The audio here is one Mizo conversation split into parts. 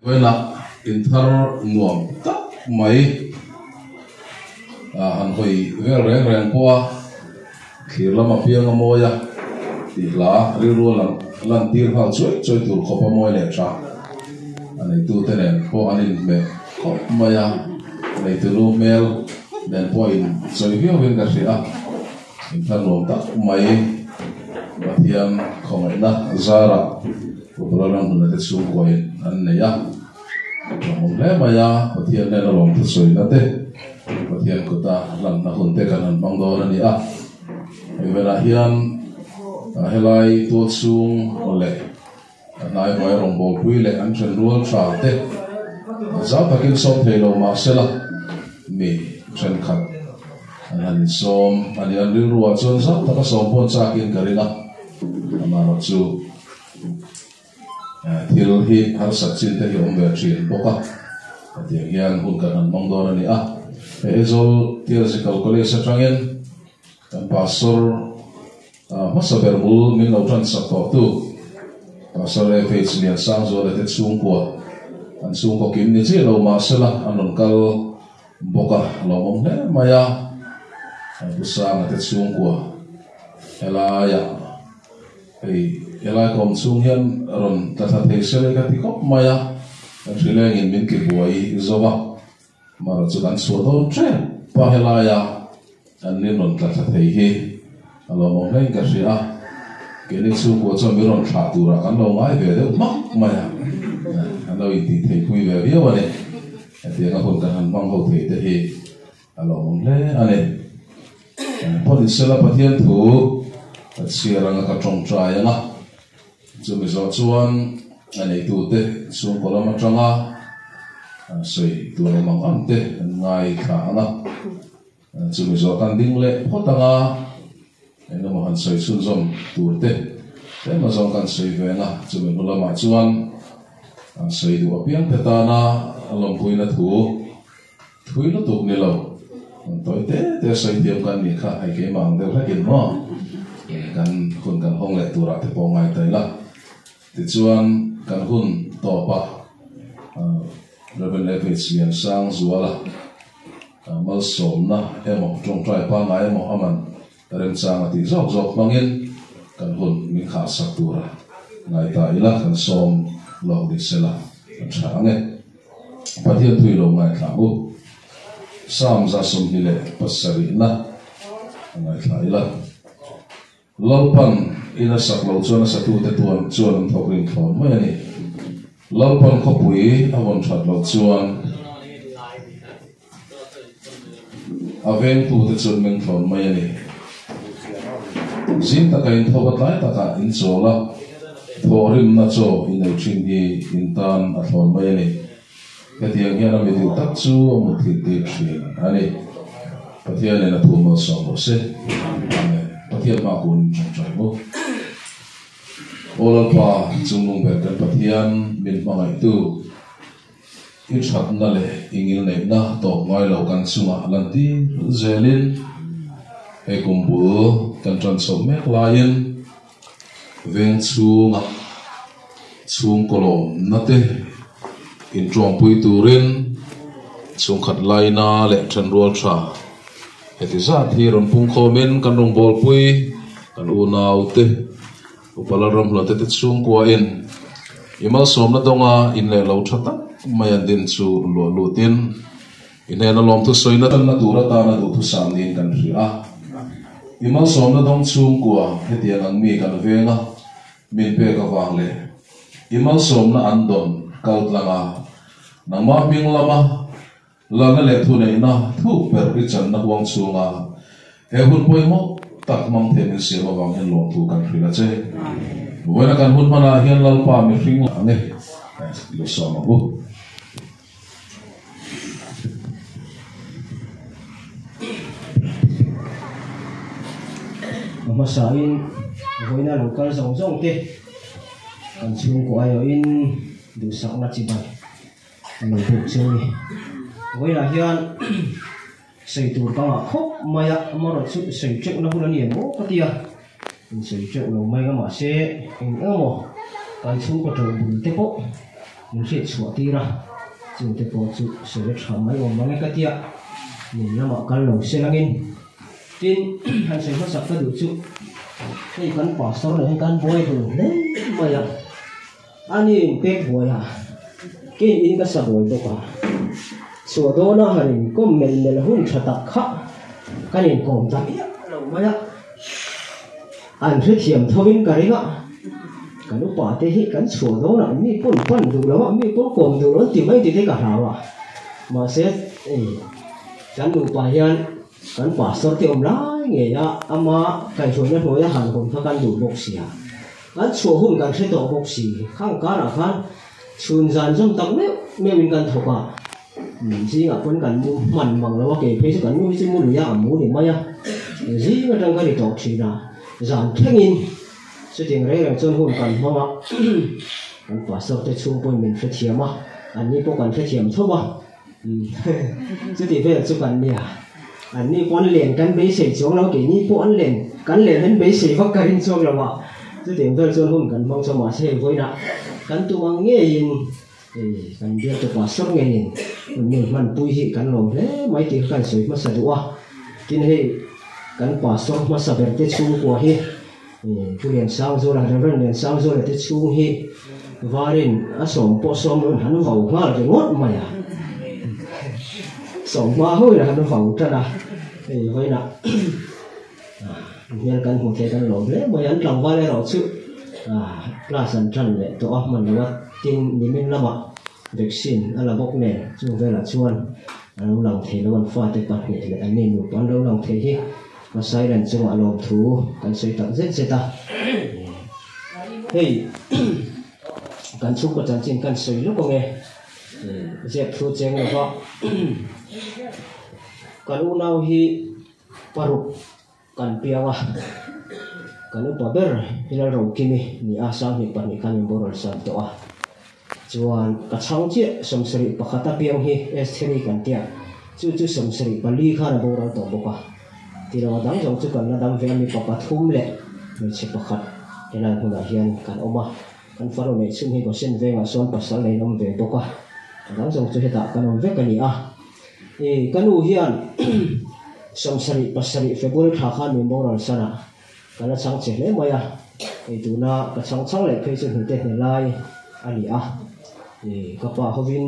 Vawiinah inthar nuam tak mai han hawi vel reng reng pawh a, thlir lam a piang a mawi a tih hla rilru a lang lantir nghal chuai chuai tur khawp a mawi leh tha. A neitute nen pawh an inhmeh khawp mai a, neitu lu hmel nen pawh a inchawi viauin ka hria a, inthar nuam tak mai Pathian khawngaihna zarah Pawla ram hnuna te chhungkuain an nei a, lawmawm hle mai a, Pathian hnena lawmthu sawina te, Pathian kuta hlanna hun te kan han hmang dawn a ni a. Hei velah hian helai tual chhung leh hnaivai rawngbawlpui leh an then rual tha te zau takin sawm thei lo mah sela mi thenkhat an han insawm a ni. An rilruah chuan zau taka sawm pawn chakin ka ring a, amaherawhchu Thil hi harsat chin te hi awm ve thin bawk a, hetiang hian hun kan han hmang dawn a ni a. Hei Aizawl Theological College atangin kan Pastor hmasa ber bul min lo tan sak tawh tu Pastor FH Liansangzuala te chhungkua, an chhungkaw kim ni chiah lo mahsela an rawn kal bawk a, lawmawm hle mai a. Pu Sanga te chhungkua helaiah. Hei helai kawm chhung hian rawn tla thla thei se lei ka ti khawp mai a, kan hrilengin min ti buai zo a, mara chu kan chhuah dawn ṭep a helaia kan nin rawn tla thla thei hi a lawmawm hlein ka hria a, keini chhungkua chuan min rawn thlah turah kan lo ngai ve deuh hmak mai a, kan lo intih theipui ve viau a ni, hetianga hun kan han hmang ho thei te hi. A lawmawm hle a ni. Pawh ni sela Pathian thu ka chhiar anga ka tawngtai anga, chumi zawh chuan a neitute chhungkaw lam atanga sawi tur awm ang ang te an ngaithla anga, chumi zawh kan ding leh phawt anga engemaw han sawi chhunzawm tur te tlem azawng kan sawi ve anga, chumi hnu lamah chuan sawi duh apiang te tana lawmpuina thu Thui lutuk ni lo, an tawi te te sawi thiam kan nih kha, hei keimah ang deuh hlekin maw kan hun kan hawng leh turah te pawh ngai ta ila. Tichuan kan hun tawpa Rev. FH Liansangzuala malsawmna emaw tawngtai pangngai emaw aman remchang a tih zawk zawk hmangin kan hun min khahsak tura ngai ta ila, kan sawm lawk ni sela kan tha ang e. Pathian thui lo ngaithla u. Psalm 27 na a ngaithla ila. Lalpan in a sak lo chuan a satute tuan chuan an thawk rin thlawn mai a ni. Lalpan khawpui a vawn that loh chuan a vengtute chuan meng thlawn mai a ni. Zing taka in thawk a tlai takah in chawl a, thawhrimna chaw i nei thin hi in tan a thlawn mai a ni. Hetiang hian a mi duh tak chu a mutthilh tir thin a ni. Pathianin a thu malsawm rawh se. Amen. Pathian hma kun in tawngtai maw? Aw Lalpa, chungnung ber kan Pathian min hmangaihtu. I thatna leh i ngilneihna tawp ngai lo kan chungah lantir zelin hei kum bul kan tan chhoh mek laiin veng chhunga chhungkaw lawmna te intawmpui turin chhungkhat laina leh thenrual tha heti zat hi rawn pungkhawmin kan rawngbawlpui kan unaute Upa Lalramhlawte te chhungkuain i malsawmna dawnga in leh lo tha tak mai an din chu luah lutin i hnena lawmthu sawina tanna tur atana duhthusam niin kan hria a. I malsawmna dawng chhungkua hetiang ang mi kan venga min pek avang leh i malsawmna an dawn kal tlanga nangmah hming lama Lalna leh thuneihna thuk ber i channa huang chhunga he hun pawimawh tak hmang thei min siam avang hian lawmthu kan hrilh a che. Vawiina kan hun hmanah hian Lalpa mihring ang e, lo sawm ang u. A hmasain vawiina lo kal zawng zawng te kan chhungkaw aiawhin duhsakna chibai A lo buk chu a ni. Vawiinah hian sawi tur ka ngah khawp mai a, amaherawh chu sawi teuhna hun a ni em aw ka ti a, in sawi teuh lo mai nga mahse eng eng emaw kan chhungkaw tawh bul te pawh min hriat chhuah tir a, chungte pawh chu sawi tha mai awm mang e ka tia, min lamah kal lo se langin. Tin, han sawi hmasak ka duh chu hei kan pastor nen hian kan buai dun hle mai a, ani in pek buai a, kei in ka sa buai bawk a, chhuah dawna han inkawm melh melh hun tha tak kha kan inkawm ta miah lo mai a. An hrethiam thovin ka ring a, kan upa te hi kan chhuah dawn a, mi pawn pan duh lo a, mi pawn kawm duh lo an ti mai tih te ka hlau a. Mahse, ei, kan nupa hian kan pastor te awm lai ngei a, ama kaihhruaina hnuaia han hawn kha kan duh bawk si a, kan chhuah hun kan hre tawh bawk si, khang karah khan chhun zan zawm tak meuh meuhin kan thawk a. Zingah pawn kan mu hman mang lo a, kei phei chu kan nu hi chu mu lui a, a mu ni mai a, zing atang ka ni tawh thin a, zan thlengin chutiang reng reng chuan hun kan hmang a, kan pastor te chhung pawhin min hrethiam a, anni pawh kan hrethiam tho a, chutih vel chu kan nia, anni pawh an len kan beisei chuang lo, keini pawh an len kan len an beisei vak ka rin chuang lo a, chutiang vel chuan hun kan hmang chuan mahse hei vawiinah kan tum ang ngeiin. Hei kan bialtu pastor ngeiin min hmanpui hi kan lawm hle mai tih kha kan sawi hmasa duh a, tin hei kan pastor hmasa ber te chhungkua hi Pu Liansangzuala, Rev Liansangzuala te chhung hi varin a sawm pawh sawm loin han vau nghal ringawt mai a, sawm hma hoin han vau tan a, hei vawiinah hmel kan hmu thei kan lawm hle mai, an tlangval erawh chu class an tan leh tawh a hman lo a, tin nimin lamah vaccine a la bawk nen chung velah chuan a lo lang thei lo an fate pahnih leh an ni nupa an lo lang thei hi a silent chungah lawmthu kan sawi tak zet zet a, hei kan chhungkaw chanchin kan sawi lawk ang e, zep thu cheng lova kan unau hi. Paruk kan piang a, kan upa ber hi Lalrokimi ni a, Sanghnih pahnih khan min boral san tawh a. Chuan ka chhang chiah sawmsarih pakhat a piang hi Estheri kan tia, chu chu sawmsarih pali khan a boral tawh bawk a. Tilo a dang zawng chu kan la dam ve a, mipa pathum leh hmeichhe pakhat helai hmunah hian kan awm a. Kan fanu neih chhun hi Gosen vengah sawn pasal neiin awm ve bawk a, a dang zawng chu hetah kan awm vek a ni a. I ka nu hian sawmsarih pasarih February thla khan min boral san a, ka la chhang che hle mai a, hei tuna ka chhang chhang leh phei chu hnute hne lai a ni a, i ka pa hovin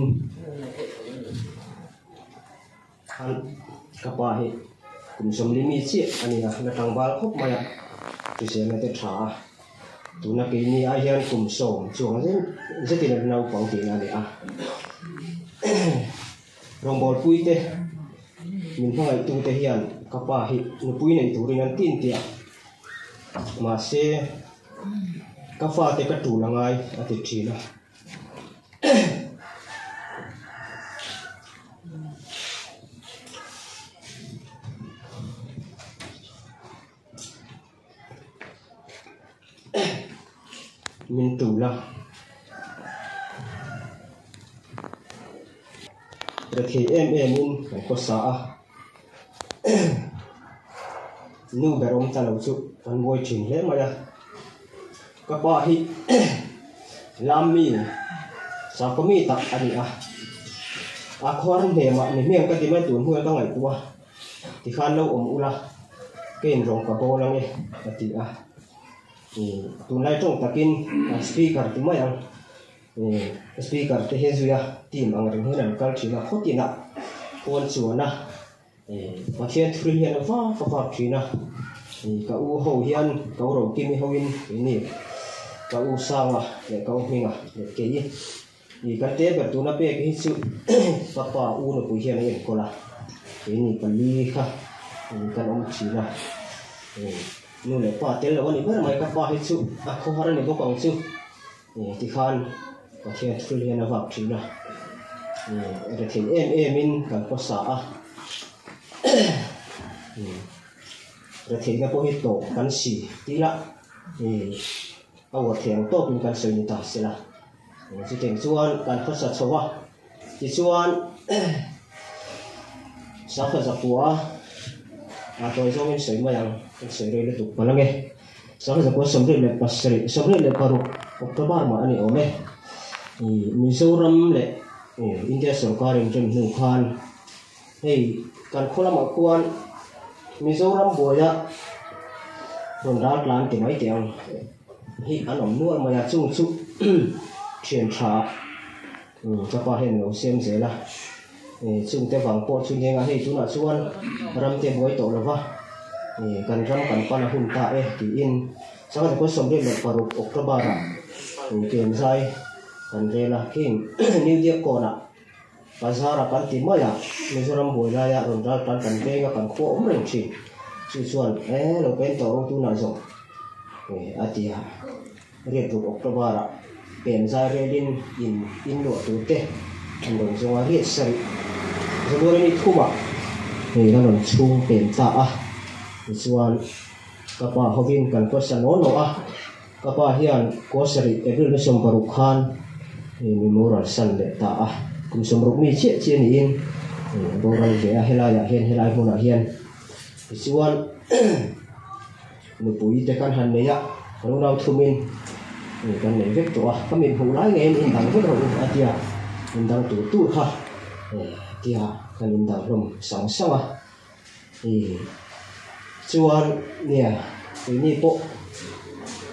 khan ka pa hi kum sawmli mi chiah a ni a, la tlangval khawp mai a, hriselna te tha a, tuna keini ai hian kum sawm chuang zetin a naupang tihna a ni a. Rawngbawlpuite min hmangaihtute hian ka pa hi nupui nei turin an tin tih a, mahse ka fate ka tul a ngai a ti thin a. Min tul a. Rethei em em in kan khawsa a. Nu ber awm ta lo chu kan buai thin hle mai a. Ka pa hi lam mi sakhaw mi tak a ni a. A khuar hnemah ni hmiang ka ti mai tun hnuai ka ngaihtuah a. Tikhan lo awm ula, ka inrawng ka bawl ange a ti a. Tunlai tawng takin speaker ti mai ang, speaker te hi zuia team ang reng hian an kal thin a, khawtinah pawn chuan a Pathian thuril hian a vak a vak thin a. Ka u ho hian ka u Rokimi hoin keini ka u Sanga leh ka u Hminga leh kei Ni kan te ber tuna pek hi chu ka pa u nupui hian a enkawl a, keini pali kha kan awm thin a, nu leh pa tel lo a ni ber mai, ka pa hi chu a khawhar a ni bawk ang chu tikhan Pathian thil hian a vak thin a, rethei em em in kan khawsa a, retheihna pawh hi tawp kan si tih lah a uar thei ang tawpin kan sawi ni ta sela. Chutiang chuan kan hmasa chho a, tichuan Sangha Zakua a tawi zawngin sawi mai ang, kan sawi rei lutuk palh ange. Sangha Zakua 21, 26 October mah a ni awm e. Mizoram leh India sorkar inrem hnu khan hei kan khaw lamah khuan Mizoram buaia rawn ral tlan ti mai teh ang hi an awm nual mai a, chung chu thian tha ka pa hian a lo siam zel a, chungte vang pawh chu nia hei tunah chuan ram te buai tawh lova kan ram kan pan a hun ta e tiin Sangha khaw 26 October ah Kemzai kan rel a, khing New Diak kawnah Bazar a kan ti mai a, Mizoram buai laia rawn ral tan kan veng a kan khua awm reng thin. Chu chuan e lo pen tawh rawng tunah zawng a ti a, riat ruk October ah Kemzai relin in in luah tur te an rawn zawng a, riat sarih January ni thumah hei kan rawn chhung pen ta a, tichuan Ka pa hovin kan kawsa naw naw a, ka pa hian kawsarih April ni 60 khan mi moral san leh ta a, kum 60 mi chiah chiah niin boral ve a helaiah hian helai hmunah hian tichuan nupui te kan han nei a, kan unau thumin kan nei vek tawh a, ka mit hmuh lai ngeiin indang vek rawh u a tia, indang tur tur kha tia kan indang hlawm sang sang a. Ih chuan nia keini pawh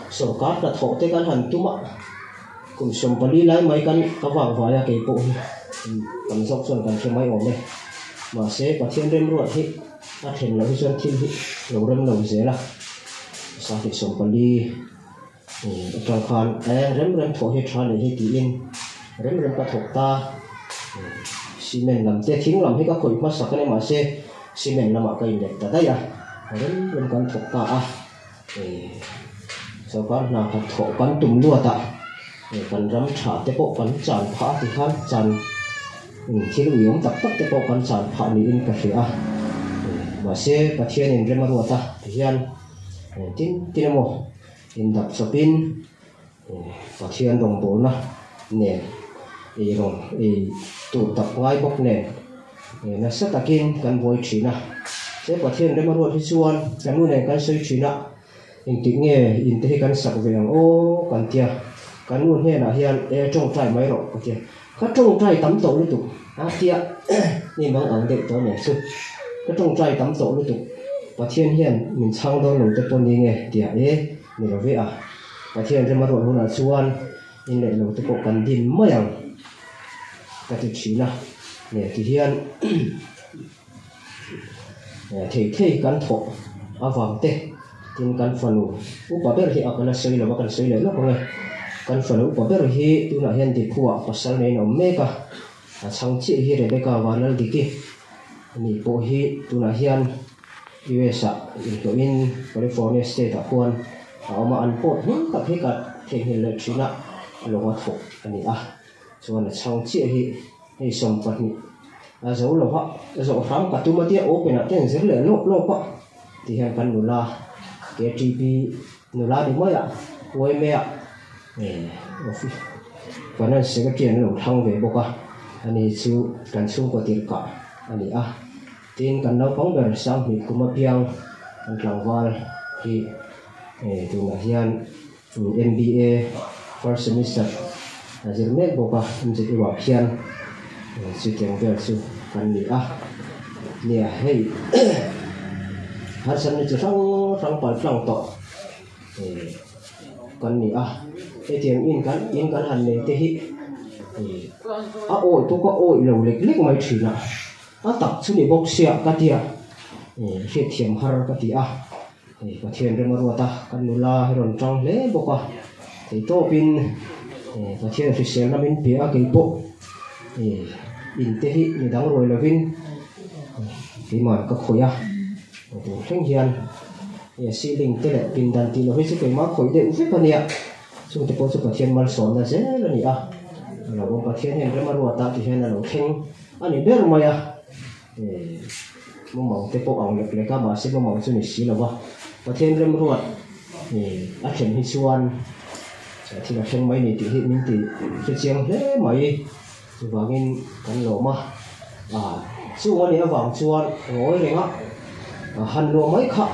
sorkar hnathawh te kan han tum a kum 14 lai mai kan ka vak vai a kei pawh hi tam zawk chuan kan hre mai awm e mahse Pathian remruat hi a then loh hi chuan thil hi lo rem lo zel a sahnih 14 atang khan e rem rem thawh hi tha nih hi tiin rem rem ka thawk ta cement lam te thing lam hi ka khawih hmasak a ni mahse cement lamah ka inlet ta daih a rem rem kan thawk ta a sorkar hna khat thawh kan tum luat a kan ram tha te pawh kan chan phah a ti khan chan thil uiawm tak tak te pawh kan chan phah niin ka hria a mahse Pathianin rem a ruat a tihian tin tin emaw. Indap chawpin Pathian rawngbawlna nen ei rawn ei tur tak ngai bawk nen nasa takin kan buai thin a. He Pathian rem a ruat hi chuan kan nu nen kan sawi thin a, engtik nge inte hi kan sak ve ang aw kan tia. Kan nu hnenah hian e tawngtai mai rawh ka tia. Ka tawngtai tam tawh lutuk a tia ni mang ang deuh tawh nen chu. Ka tawngtai tam tawh lutuk Pathian hian min chhang dawn lo te pawh ni nge tia e ni lo ve a. Pathian rem a ruah hunah chuan in leh lo te pawh kan din mai ang ka ti thin a. Nge ti hian thei thei kan thawh avang te tin kan fanu upa ber hi a kan a sawi lo a kan sawi leh lawk ang e. Kan fanu upa ber hi tunah hian Diphu-ah pasal neiin a awm mek a, a chhang chiah hi Rebecca Vanlaldiki ani pawh hi tunah hian US-ah inhlawhin California state-ah khuan a awm a, an pawt hming tak hi ka theihnghilh leh thin a, lawng a thawk a ni a. Chuan a chhang chiah hi hei 20 a zo lo va, a zawh hram ka tum a tia open ah te an zir leh lawp lawp a ti hian kan nula KTP nula ni mai a YMA ah office finance secretary an lo thlang ve bawk a, ani chu kan chhungkaw tirhkah a ni a, tin kan naupang ber Sanghnih kum apiang an tlangval hi tunah hian. MBA first semester a zir mek bawk a, MZU ah khian chutiang vel chu kan ni a. Nia hei harsatna chi hrang hrang paltlang tawh kan ni a, hetiang in kan in kan han nei te hi a awih pawh ka awih lo lek lek mai thin a, a tak chu ni bawk sia ka tia hriatthiam har ka ti a. Hei Pathian rem a ruat a, kan nula hi rawn tang hle bawk a, theitawpin Pathian hriselna min pe a keipawh in te hi mi dang ruai lovin keimah ka khawih a, tun thleng hian ceiling te leh pindan tih loh hi chu keimah khawih deuh vek a nia, chungte pawh chu Pathian malsawmna zel a ni a, a lo awm Pathian hian rem a ruat a ti hian a lo thleng a ni ber mai a. Mumang te pawh ang lek lek a, mahse mumang chu ni si lo va. Pathian remruat a thlen hi chuan thil a thleng mai ni tih hi min ti hre chiang hle mai. Chuvangin kan lawm a, chung a nih avang chuan ngawi reng a, han luah mai kha.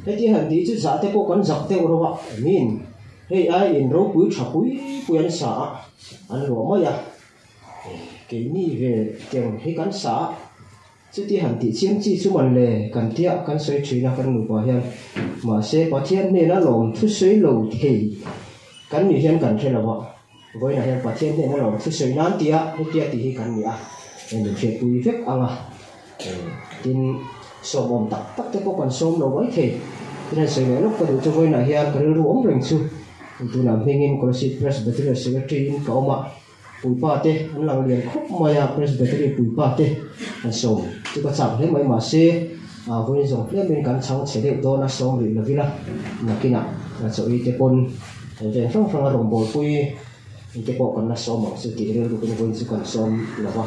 Heti han tih chu zah te pawh kan zak deuh rawh a, min. Hei ai in ropui tha pui pui an sa a, an luah mai a. Keini ve teng hi kan sa a, chuti han tih chiam chi chu man le kan tia kan sawi thin a kan nupa hian. Mahse Pathian hnena lawm thusawi lo thei kan nih hian kan hre lo a. Vawiinah hian Pathian hnena lawm thusawi nan tia hetia tih hi kan ni a, hei min hriatpui vek ang a. Tin, sawmawm tak tak te pawh kan sawm lo mai thei. Tin, han sawi leh lawk ka duh chu vawiinah hian ka rilru awm reng chu tunah hmingin Kolasib Presbyterian Secretary in ka awm a, puipa te an lang lian khawp mai a, Presbytery puipa te an sawm chu ka chak hle mai mahse vawiin zawng hliamin kan chhang chhe deuh dawn a sawm rih lovila nakinah chaw-i te pawn veng hrang hranga rawngbawlpui te pawh kan la sawm ang chu tih rilrukin vawiin chu kan sawm lo va.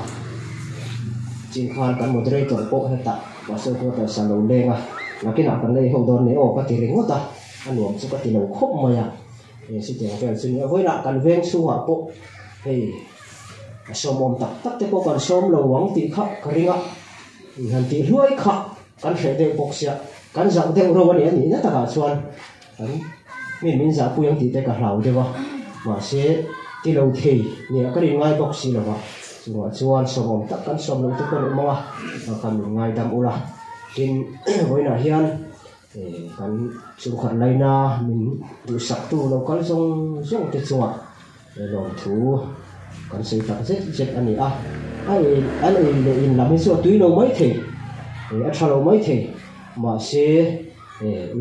Chin khan kan moderator pawh hetah Pastor quarters ah lo leng a, nakinah kan lei ho dawn ni aw ka ti ringawt a, a nuam chu ka ti lo khawp mai a. Chutiang vel chu nia vawiinah kan veng chhungah pawh hei a sawmawm tak tak te pawh kan sawm lo ang tih kha ka ring a, han tih hluai kha kan hreh deuh bawk sia, kan zauh deuh ro a ni a nihna takah chuan kan mi min zahpui ang tih te ka hlau deuh a, mahse ti lo thei nia ka rin ngai bawk si lo va, chungah chuan sawmawm tak kan sawm loh te pawh an awm ang a, kan min ngaidam ula, tin vawiinah hian. Kan chungkhat laina min duhsaktu lo kal zawng zawng te chungah lawmthu kan sawi tak zet zet a ni a. A ei an ei leh in lam hi chu a tui lo mai thei, a tha lo mai thei. Mahse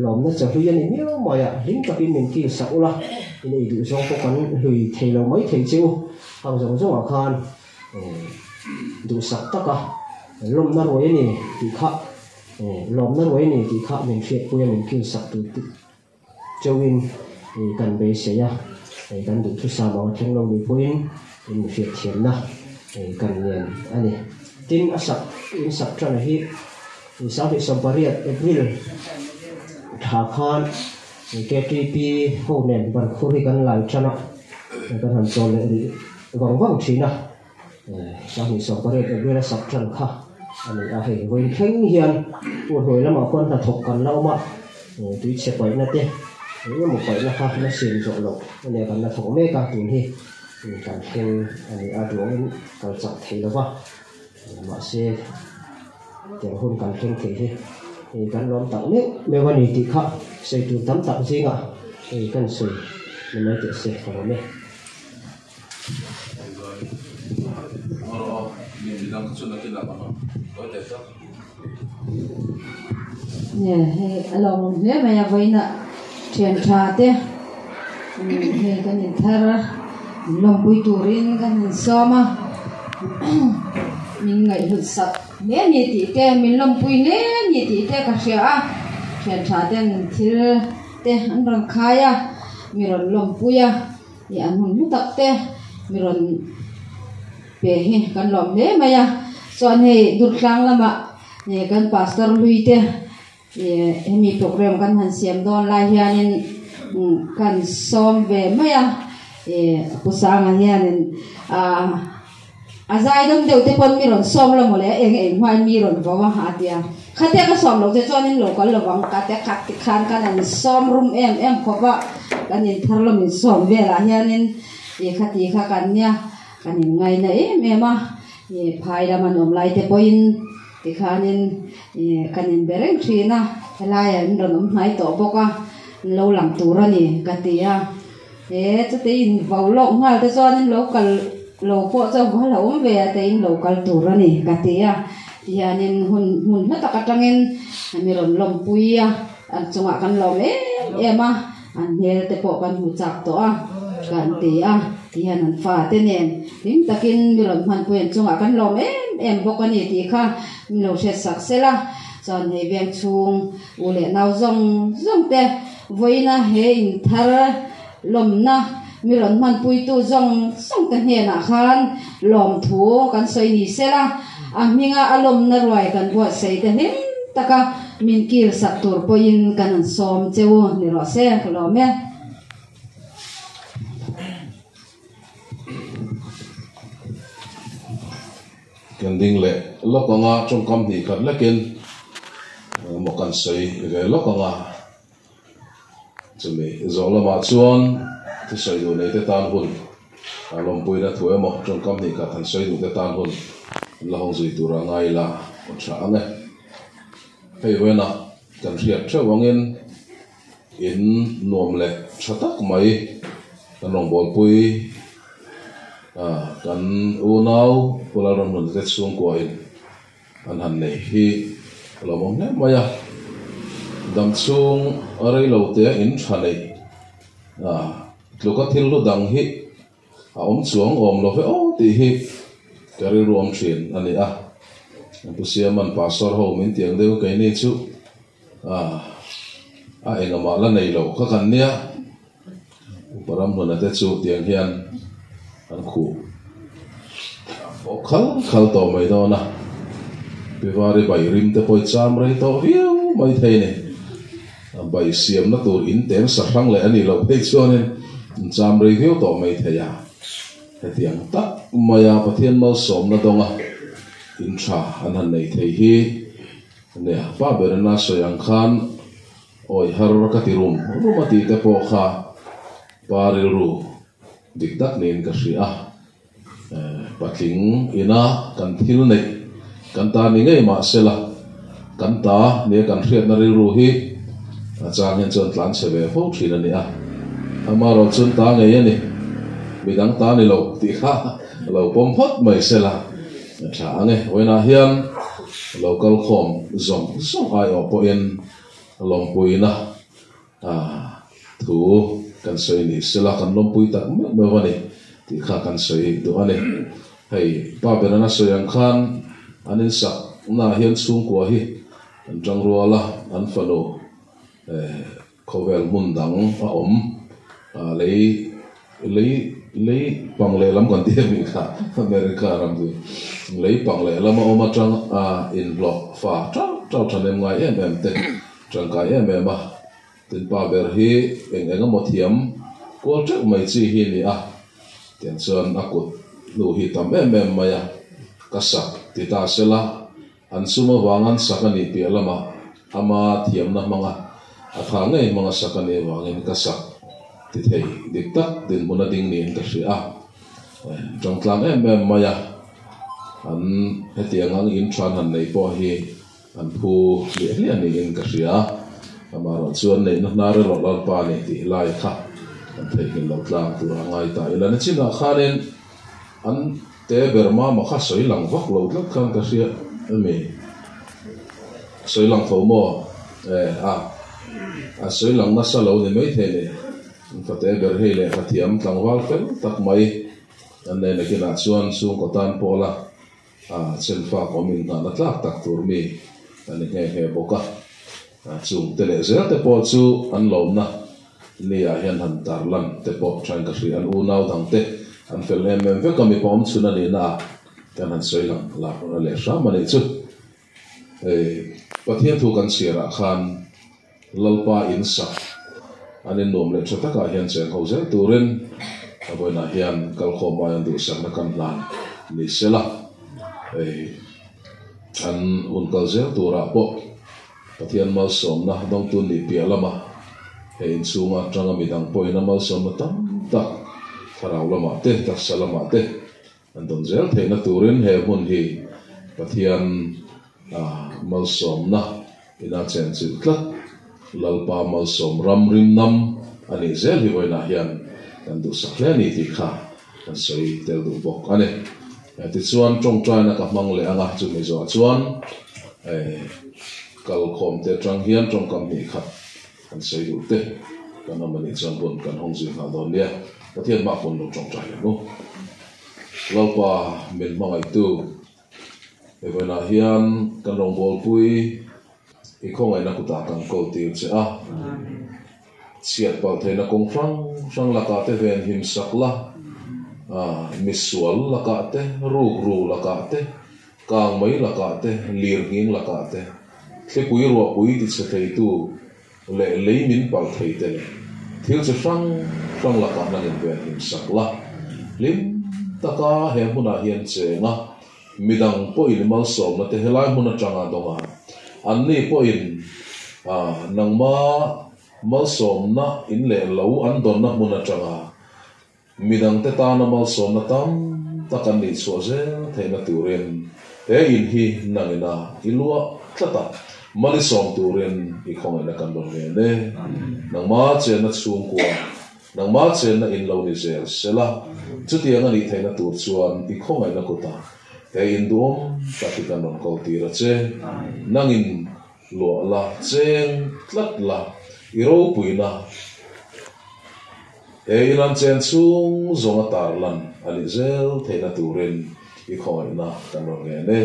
lawmna chahlui a ni miau mai a, hlim takin min kil sak ula, in ei duh zawng pawh kan hlui thei lo mai thei che u. Hang zawng zawngah khan duhsak taka lawmna ruai a ni tih kha Lawmna ruai ni tih kha min hriatpui a, min kilsak tur chauhin kan beisei a, kan duhthusam ang a thleng lo ni pawhin in hriatthiamna kan ngen a ni. Tin, a sak in sak tana hi 2018 April thla khan KTP ho nen bankhur hi kan lai tan a, kan han chawl leh rih vang vang thin a. 2018 April a sak tan kha a ni a, hei vawiin thleng hian pu hnuai lamah khuan hnathawk kan la awm a, tui chhe paihna te eng emaw paihna kha la siam zawh loh a nia kan la thawk mek a, tun hi kan thleng a ni a, duangin kal chak thei lo va, mahse tiang hun kan thleng thei hi hei kan lawm tak meuh meuh a ni tih kha sawi tur tam tak zingah hei kan sawi ni mai teh se ka lawm e. Nge hei a lawmawm hle mai a vawiinah thian tha te hei kan inthar a min lawmpui turin kan han sawm a min ngaihhlut sak hle a ni tih te min lawmpui hle a ni tih te ka hria a thian tha ten thil te an rawn khai a mi rawn lawmpui a. Ih an hun hlu tak te mi rawn pe hi kan lawm hle mai a chuan hei Durtlang lamah ih kan pastor hlui te ih hemi program kan han siam dawn lai hianin umm kan sawm ve mai a ih Pu Sanga hianin ah A zai dam deuh te pawn mi rawn sawm lo mawle, eng eng hmain mi rawn vo a a ti a. Khatia ka sawm loh che chuan in lo kal lovang ka ti a, khat ti khan kan an sawm rum em em khawp a, kan inthar lawm in sawm velah hianin ih khati kha kan nia, kan in ngaina em em a, ih phai lam an awm lai te pawhin tikhanin ih kan in be reng thin a, helaiah in rawn awm hnai tawh bawk a, in lo lang tur a ni ka ti a. He chutei in vo lawk nghal te chuanin lo kal lo pawh chu a la awm ve a te in lo kal tur a ni ka ti a tihianin hun hmun hla tak atangin mi rawn lawmpui a an chungah kan lawm em em a an hmel te pawh kan hmu chak tawh a kan ti a tihian an fa te nen hlim takin mi rawn hmanpui an chungah kan lawm em em bawk a ni tih kha min lo hriat sak sel a chuan hei veng chhung u leh nau zawng zawng te. Vawiina he inthar lawmna mi rawn hmanpuitu zawng zawng te hnenah khan lawmthu kan sawi ni sela, a hminga a lawmna ruai kan buatsaih te hlim taka min kil sak tur pawhin kan han sawm che u ni rawh se, ka lawm e. Kan ding leh lawk anga tawngkam hnih khat lekin emaw kan sawi ve lawk anga chumi zawh lamah chuan. Thusawi duh nei te tan hun lawmpuina thu emaw tawngkam hnih khat han sawi duh te tan hun an la hawng zui tur a ngai la aw tha ang e. Hei vawiinah kan hriat theuh angin in nuam leh tha tak mai kan rawngbawlpui kan unau Pu Lalramhlun te chhungkua in An han nei hi a lo awm hle mai a, dam chhung rei lo te in tha neih a tluka thil hlu dang hi a awm chuang awm lo ve aw tih hi ka rilru awm thin a ni a. Pu Siaman Pastor ho min tiang deuh keini chu a a engahmah la nei lo kha kan nia. Upa Ramhluna te chu tiang hian an khuh fawh khal khal tawh mai dawn a, Pivari bai rim te pawh i cham rei tawh viau mai thei a ni. A bai siamna tur in teng sa hrang leh a nih loh phei chuanin an cham rei viau tawh mai thei a. Hetiang tak maia Pathian malsawmna dawnga in tha an han nei thei hi nia pa berin a sawi ang khan Awi har ka ti rum rum a tih te pawh kha pa rilru dik tak niin ka hria a, patling ina kan thil neih kan ta ni ngei mah sela kan ta nia kan hriatna rilru hi a chang hian chuan tlan chhe ve fo thin a ni a, amaherawh chuan ta ngei a ni, midang ta ni lo tih kha lo pawm phawt mai sela a tha ang e. Vawiinah hian lo kalkhawm zawng zawng aiawh pawhin Lawmpuina thu kan sawi ni sela kan lawmpui tak meuh meuh a ni tih kha kan sawi duh a ni. Hei pa Berana sawi ang khan an insak naah hian chhungkua hi an tang rual a, an fanu khawvel hmun dang a awm lei lei lei pang lehlam kan tih a nih kha America ram chu lei pang lehlam a awm atang a inhlawh fa tau tau thahnem ngai em em te tangkai em em a tin pa ber hi eng eng emaw thiam kual teuh mai chi hi a ni a tiang chuan a kut hnu hi tam em em mai a ka sak ti ta sela An sum avang an sak a nih piah lamah ama thiamna hmanga a tha ngei hmanga sak a nih avangin ka sak ti thei dik tak dinhmun a ding niin ka hria a. Tangtlang em em mai a, an hetiang ang in than han nei pawh hi an phu hliah hliah niin ka hria. Amaherawh chuan neihna hnar erawh Lalpa a ni tih lai kha kan theihnghilh lo tlang tur a ngai ta ila. Nichinah khanin an. Te ber mama kha sawi lang vak lo tlat khan ka hria emi? Sawi lang tho maw? E a, a sawi lang nasa lo ni maithei ni. An fate ber hei lehkha thiam tlangval fel tak mai an nei nakinah chuan chhungkaw tan pawh la a chenfak awm inngahna tlak tak tur mi a ni nghe nghe bawk a. Chungte leh zel te pawh chu an lawmna Ni ah hian han tar lan te pawh thain ka hria, an unau dang te an fel em em vek a, mipa awm chhun a nihna ah kan han sawi lang lak leh hram a nih chu. Hei Pathian thu kan chhiar ah khan Lalpa in sak an in nuam leh tha takah hian cheng ho zel turin a vawiinah hian kalkhawm ai an duhsakna kan hlan ni sela, hei an hun kal zel turah pawh Pathian malsawmna dawngtu nih piah lama he inchhunga atanga midang pawhin a malsawmna tam tak thlarau lamah te, taksa lamah te an dawn zel theihna turin he hmun hi Pathian malsawmna ina chenchilh tlat Lalpa malsawm ram rimnam a nih zel hi vawiinah hian kan duhsak hle a ni tih kha kan sawi tel duh bawk a ni. Tichuan tawngtaina ka hmang leh ang a, chumi zawhah chuan kalkhawm te atang hian tawngkam hnih khat kan sawi duh te kan awm a nih chuan hun kan hawng zui nghal dawn nia. Pathian hma pawn lo tawngtai leh mu. Lalpa min hmangaihtu he vawiinah hian kan rawngbawlpui i khawngaihna kutah kan ko tir che a. Chhiat palh theihna kawng hrang hrang lakah te ven him sak la, misual lakah te, rukru lakah te, kang mai lakah te, lir nghing lakah te, thlipui ruahpui tichhe theitu leh lei min palh thei te leh thil chi hrang hrang lakah nangin ven him sak la. Hlim taka he hmunah hian cheng a, midang pawhin malsawmna te helai hmun atanga dawng a, anni pawhin nangma Malsawmna in leh lo an dawnna hmun atanga Midangte tana malsawmna tam tak an nih chhuah zel theihna turin he in hi nangina i luah tlat a, mal i sawm turin i khawngaihna kan rawn ngen e. Nangma chenna chhungkua, nangma chenna in lo ni zel sela, chutiang a nih theihna tur chuan i khawngaihna kutah he in duhawm tak hi kan rawn kawl tir a che. Nangin luah la, cheng tlat la, i ropuina. He in an chen chhung zawng a tarlan a nih zel theihna turin i khawngaihna kan rawn ngen e.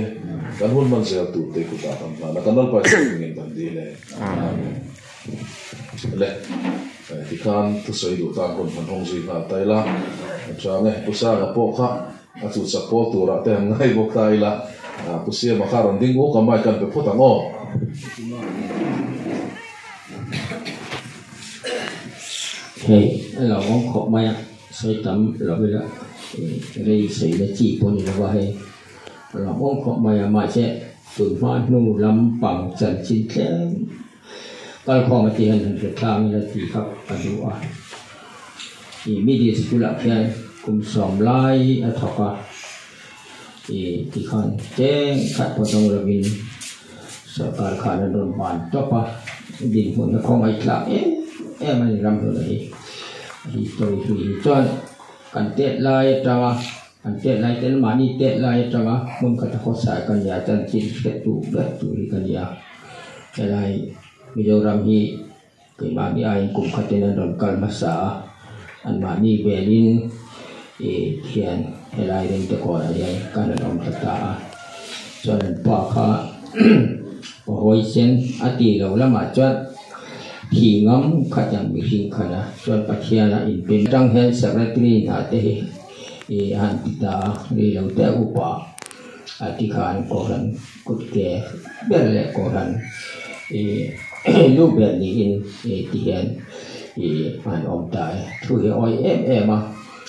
Kan hun hman zel tur te kutah kan hlan a, kan lalpa i chhungin kan dil e. Amen. Le, tikhan thusawi duh tan hun han hawng zui nghal ta ila, a chang e, Pu Sanga pawh kha a chu chak pawl turah te han ngai bawk ta ila, Pu Siama kha rawn ding uk a, mic an pe phawt ang aw. Hei a lo awm khawp mai a, sawi tam lo ila rei sawi na chi pawh ni lo va hei a lo awm khawp mai a mahse tunhma hnu lampang chanchin tlem kalkhawm a tih hian han hre tlang ila tih kha ka duh a ih middle school ah khian kum sawm lai a thawk a ih tikhan tlem khat pawh dawng lovin. Sorkar khan an rawn ban tawp a, dinhmun hi khawngaih tlak em em a ni ram hluna hi. History hlui hi chuan kan tet lai atanga kan tet lai ten mahni tet lai atanga hmun khat a khawsa ka nia chanchin hretu ber tur hi ka nia. Helai Mizoram hi keimahni aiin kum khatin an rawn kal hmasa a, anmahni velin ih thian helai ringte kawnah hian kan rawn awm ta ta a. Chuan an pa kha hawi sen a tih loh lamah chuan thi ngam khat ang mihring khan a, chuan Pathiana inpin atang hian secretary hna te hi ih a han ti ta a, ri lo te upa a ti khan kohhran kut ke ber leh kohhran ih lu ber niin ih ti hian ih an awm ta e. Thu hi a awi em em a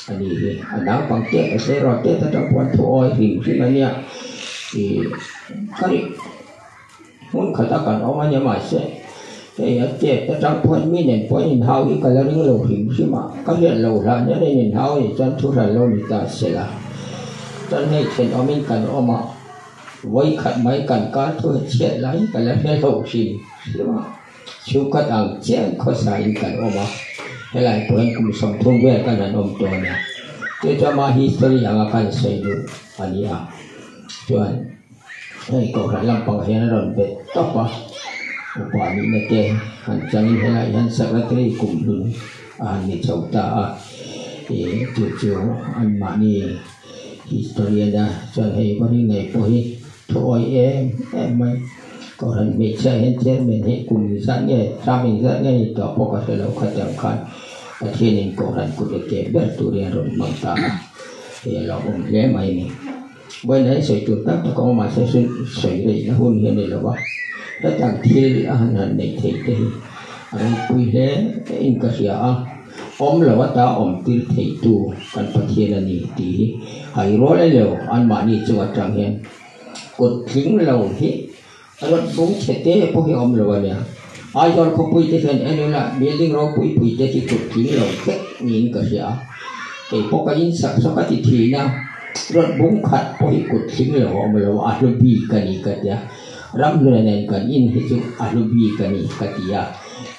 a ni hi a naupang te a tleirawl te atang pawh an thu awi hrim hrim a nia ih ka ri hmun khata kan awm a nia mahse hei a chet atang pawh mi nen pawh an inhau hi ka la ring lo hrim hrim a ka hriat loh hlan hian an inhau a nih chuan thu hran lo ni ta sela chuan hei thenawmin kan awm a. Vawi khat mai kan kar thu hi chhiat lai ka la hre hlauh hrim hrim a, chhungkhat ang chiah in khawsa in kan awm a, helai pawh hian kum 30 vel kan han awm tawh a nia. Chu chuan mah history anga kan sawi duh a ni a, chuan hei kohhran lampang hian a rawn bet tawp a, upa nihna te han changin helai hian secretary kum hlun a han ni chho ta a, ih chu chu anmahni. Historian-a chuan hei vawi ngei pawh hi thu awi em em mai. Kohhran hmeichhia hian chairman hi kum zat nge term engzat nge ni tawh pawh ka hre lo khatiang khan Pathianin kohhran kut leh ke ber turin a rawn hmang ta a, hei a lawmawm hle mai a ni. Vawiin hi sawi tur tak tak a awm mahse sawi reihna hun hi a ni lo va, hetiang thil a han han neih theih te hi a ropui hle in ka hria a. Awm lo ata awm tir theitu kan Pathian a ni tih hi hai rual e lo anmahni chung atang hian kut tling lo hi rawt bung chhe te pawh hi awm lo a nia. Aizawl khawpui te hian en ula building ropui pui te hi kut tling lo vek niin ka hria a, kei pawh ka insak saw ka ti thin a, rawt bung khat pawh hi kut tling lo a awm lo a, a hlu bik a ni ka tia. Ramhluna nen kan in hi chu a hlu bik a ni ka ti a.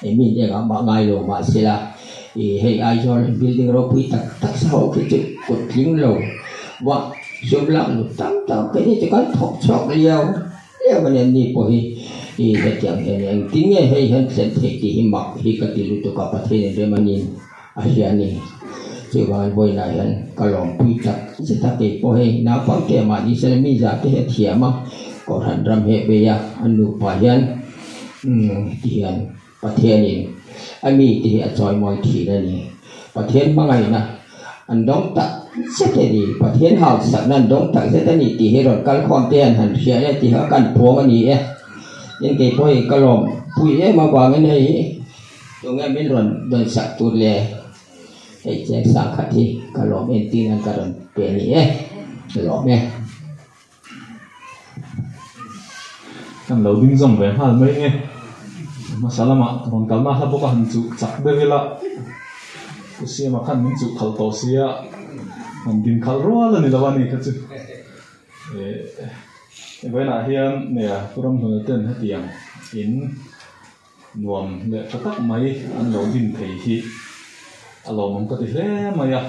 Min engah mah ngai lo mahsela ih hei Aizawl building ropui tak tak sa ho khi chu kut tling lo va zum lak lut tam tak te hi chu kan thawk chhuak liau liau a ni an ni pawh hi ih hetiang hian engtin nge hei hian thlen theih tih hi mak hi ka ti lutuk a Pathian in rem anin a hria a ni chuvangin vawiinah hian ka lawmpui tak zet a kei pawh hei naupang te mahni sela mi zah te hi a thiam a Kohhran ram heh bei a an nupa hian. Umm ti hian Pathianin a mite hi a chawimawi thin a ni. Pathian hmangaihna an dawng tak zet a ni. Pathian hausakna an dawng tak zet a ni tih hi rawn kal khawm te hian han hria e tih kha kan phuang a ni e. Tin kei pawh hi ka lawm pui em avangin hei hi tunge min rawn dawn sak tur le hei cheng sang khat hi ka lawm entir nan ka rawn pe a ni e. Ka lawm e. Kan lo ding zawm ve nghal mai nge. Hmasa lamah rawn kalna hla bawk a han chuh chak deuh ila. Siama khan min chuh khalh tawh sia, han din khalh rual a ni lo a ni kha chu. Vawiinah hian nia Pu Ramhluna ten hetiang in nuam leh tha tak mai an lo din thei hi a lawmawm ka ti hle mai a.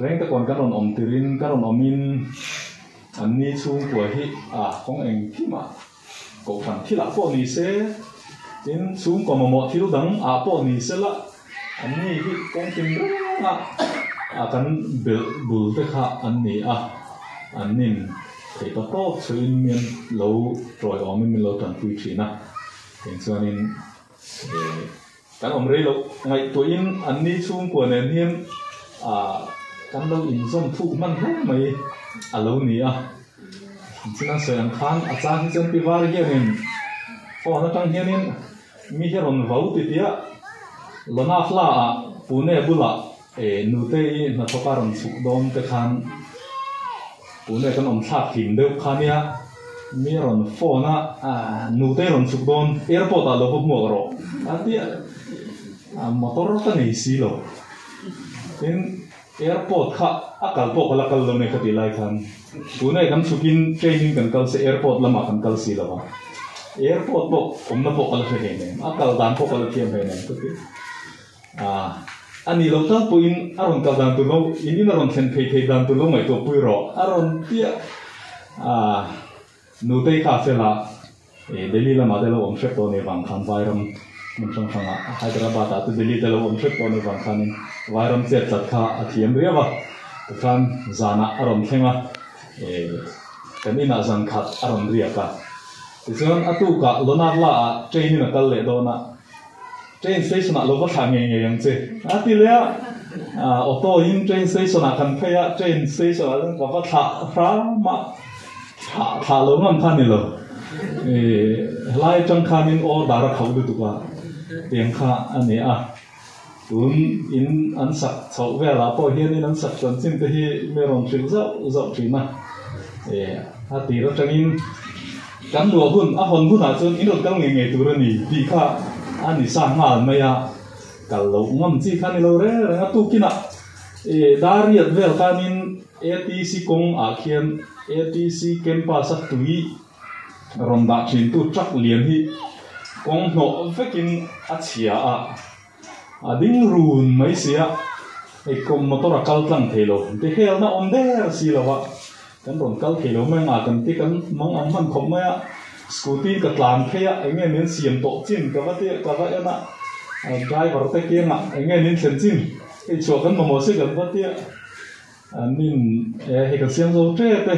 Rengtekawn kan rawn awm tirin ka rawn awmin an ni chhungkua hi a kawng engkimah Kohhran thilah pawh ni se, tin chhungkaw mamawh thil dang ah pawh ni se la, an ni hi kawng tin reng a kan belh bul te kha an ni a, an nin theih ta tawp chhuihin min lo tawiawmin min lo tanpui thin a, eng chuanin Kan awm rei loh ngaihtuahin an ni chhungkua nen hian kan lo inzawm thuk hman hle mai a lo ni a. China sawi ang khan a chang hi chuan Pivar hianin phone atang hianin mi hi rawn vau ti tia Lonavla ah Pune bulah Nute-i hnathawk a rawn chhuk dawn te khan Pune kan awm thlak hlim deuh kha nia mi a rawn phone a, Nute-i rawn chhuk dawn airport ah lo va hmuak rawh a ti a, motor ka nei si lo. Tin, airport kha a kal pawh ka la kal lo nei ka tih lai khan Pune kan chhukin train in kan kal se airport lamah kan kal si lo a, airport pawh awmna pawh ka la hre hlei nem, a kal dan pawh ka la thiam hlei nem ka ti. A nih loh tal pawhin a rawn kal dan tur lo, in in a rawn thlen phei theih dan tur lo ngaihtuah pui rawh a rawn piah a. Nutei kha a fel a, Delhi lamah te lo awm hrep tawh a nih vang khan Vairam hmun hrang hrangah Hyderabad ah te Delhi te lo awm hrep tawh a nih vang khanin Vairam chet tlat kha a thiam riau a. Tikhan zanah a rawn thleng a, kan inah zan khat a rawn riak a. Tichuan a tukah Lonavla ah train in a kal leh dawn a. Train station ah lo va thlah ngei ngei ang che a ti leh a, auto in train station ah kan phei a, train station ah chuan ka va thlah hram a, thlah thlah lo ngam kha a ni lo, helai atang khanin order a khauh lutuk a, tiang kha a ni a, tun in an sak chhoh velah pawh hianin an sak chanchin te hi mi rawn hrilh zauh zauh thin a, a tir atangin. Kan luah hun a hawn hunah chuan in rawn kal ngei ngei tur a ni tih kha a ni sa nghal mai a, kal loh ngam chi kha a ni lo reng reng a, tukinah Dariat vel khanin ATC kawng ah khian ATC campus a tui rawn dah thin tu truck lian hi kawng hnawh vekin a chhia a, a ding run mai si a, hei motor a kal tlang thei lo, ti helna awm der si lo a. Kan rawn kal thei lo mai ang a, kan ti kan mang ang hman khawp mai a, scooty ka tlan phei a, eng nge min siam tawh chin ka va ti ka va en a, driver te kiangah eng nge min thlen chin, hei chhuah kan mamawh si kan va ti a, an in e hei kan siam zo tep e,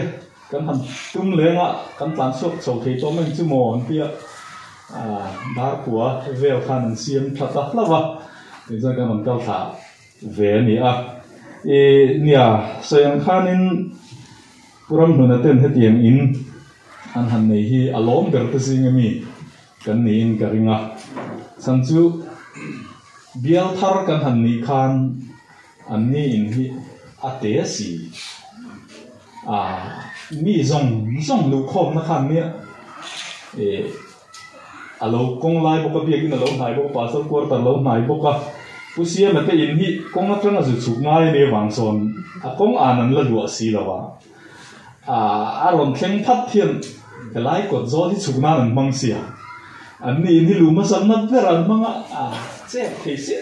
kan han tum leng a, kan tlan chhuak chho thei tawh mai ang chu maw an ti a, darkua vel khan an siam tha ta hlauh a, tichuan kan rawn kal thla. Ve a ni a. I nia, sawi ang khanin Pu Ramhluna ten hetiang in an han nei hi a lawm ber te zing ami kan niin ka ring a. Chhan chu bial thar kan han nih khan an ni in hi a te si. A mi zawng zawng luhkhawmna khan nia i A lo kawng lai bawk a, biakin a lo hnai bawk a, pastor quarter lo hnai bawk a. Pu Siama te in hi kawng atanga zu chhuk ngai a nih avang chuan a kawng an an la luah si lo a. A rawn thleng phat hian helai kawt zawl hi chhuk nan an hmang si a. An ni in hi lu hmasa nat ber an hmang a, a chep thei si.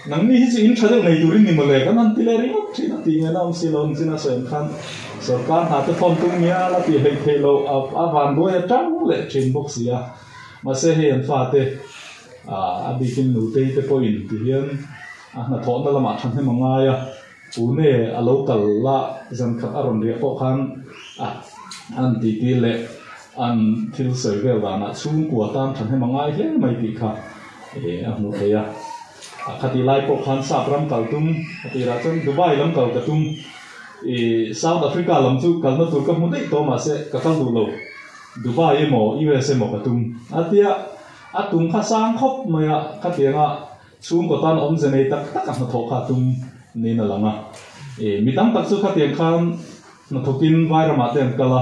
Nangni hi chu in tha deuh nei turin ni mawle kan han ti leh ringawt thin a tih ngaihna awm si lo ang chin a sawi ang khan sorkar hna te thawn tum ngial a tih hleih theih loh a van buai a tang leh thin bawk si a. Mahse hei an fate a bikin nutei te pawhin ti hian a hnathawhna lamah thahnem a ngai a, Pune a lo kal la zan khat a rawn riah pawh khan a an titi leh an thil sawi vel danah chhungkua tan thahnem a ngai hle mai tih kha a hmuh theih a. A khatih lai pawh khan sap ram kal tum a tirah chuan Dubai lam kal ka tum ih South Africa lam chu kalna tur ka hmu daih tawh mahse ka kal duh lo Dubai emaw US emaw ka tum a tia a tum kha sang khawp mai a khatianga Chhungkaw tan awmze nei tak tak a hnathawh kha a tum niin a lang a. Ih, mi tam tak chu khatiang khan hnathawkin Vairamah te an kal a,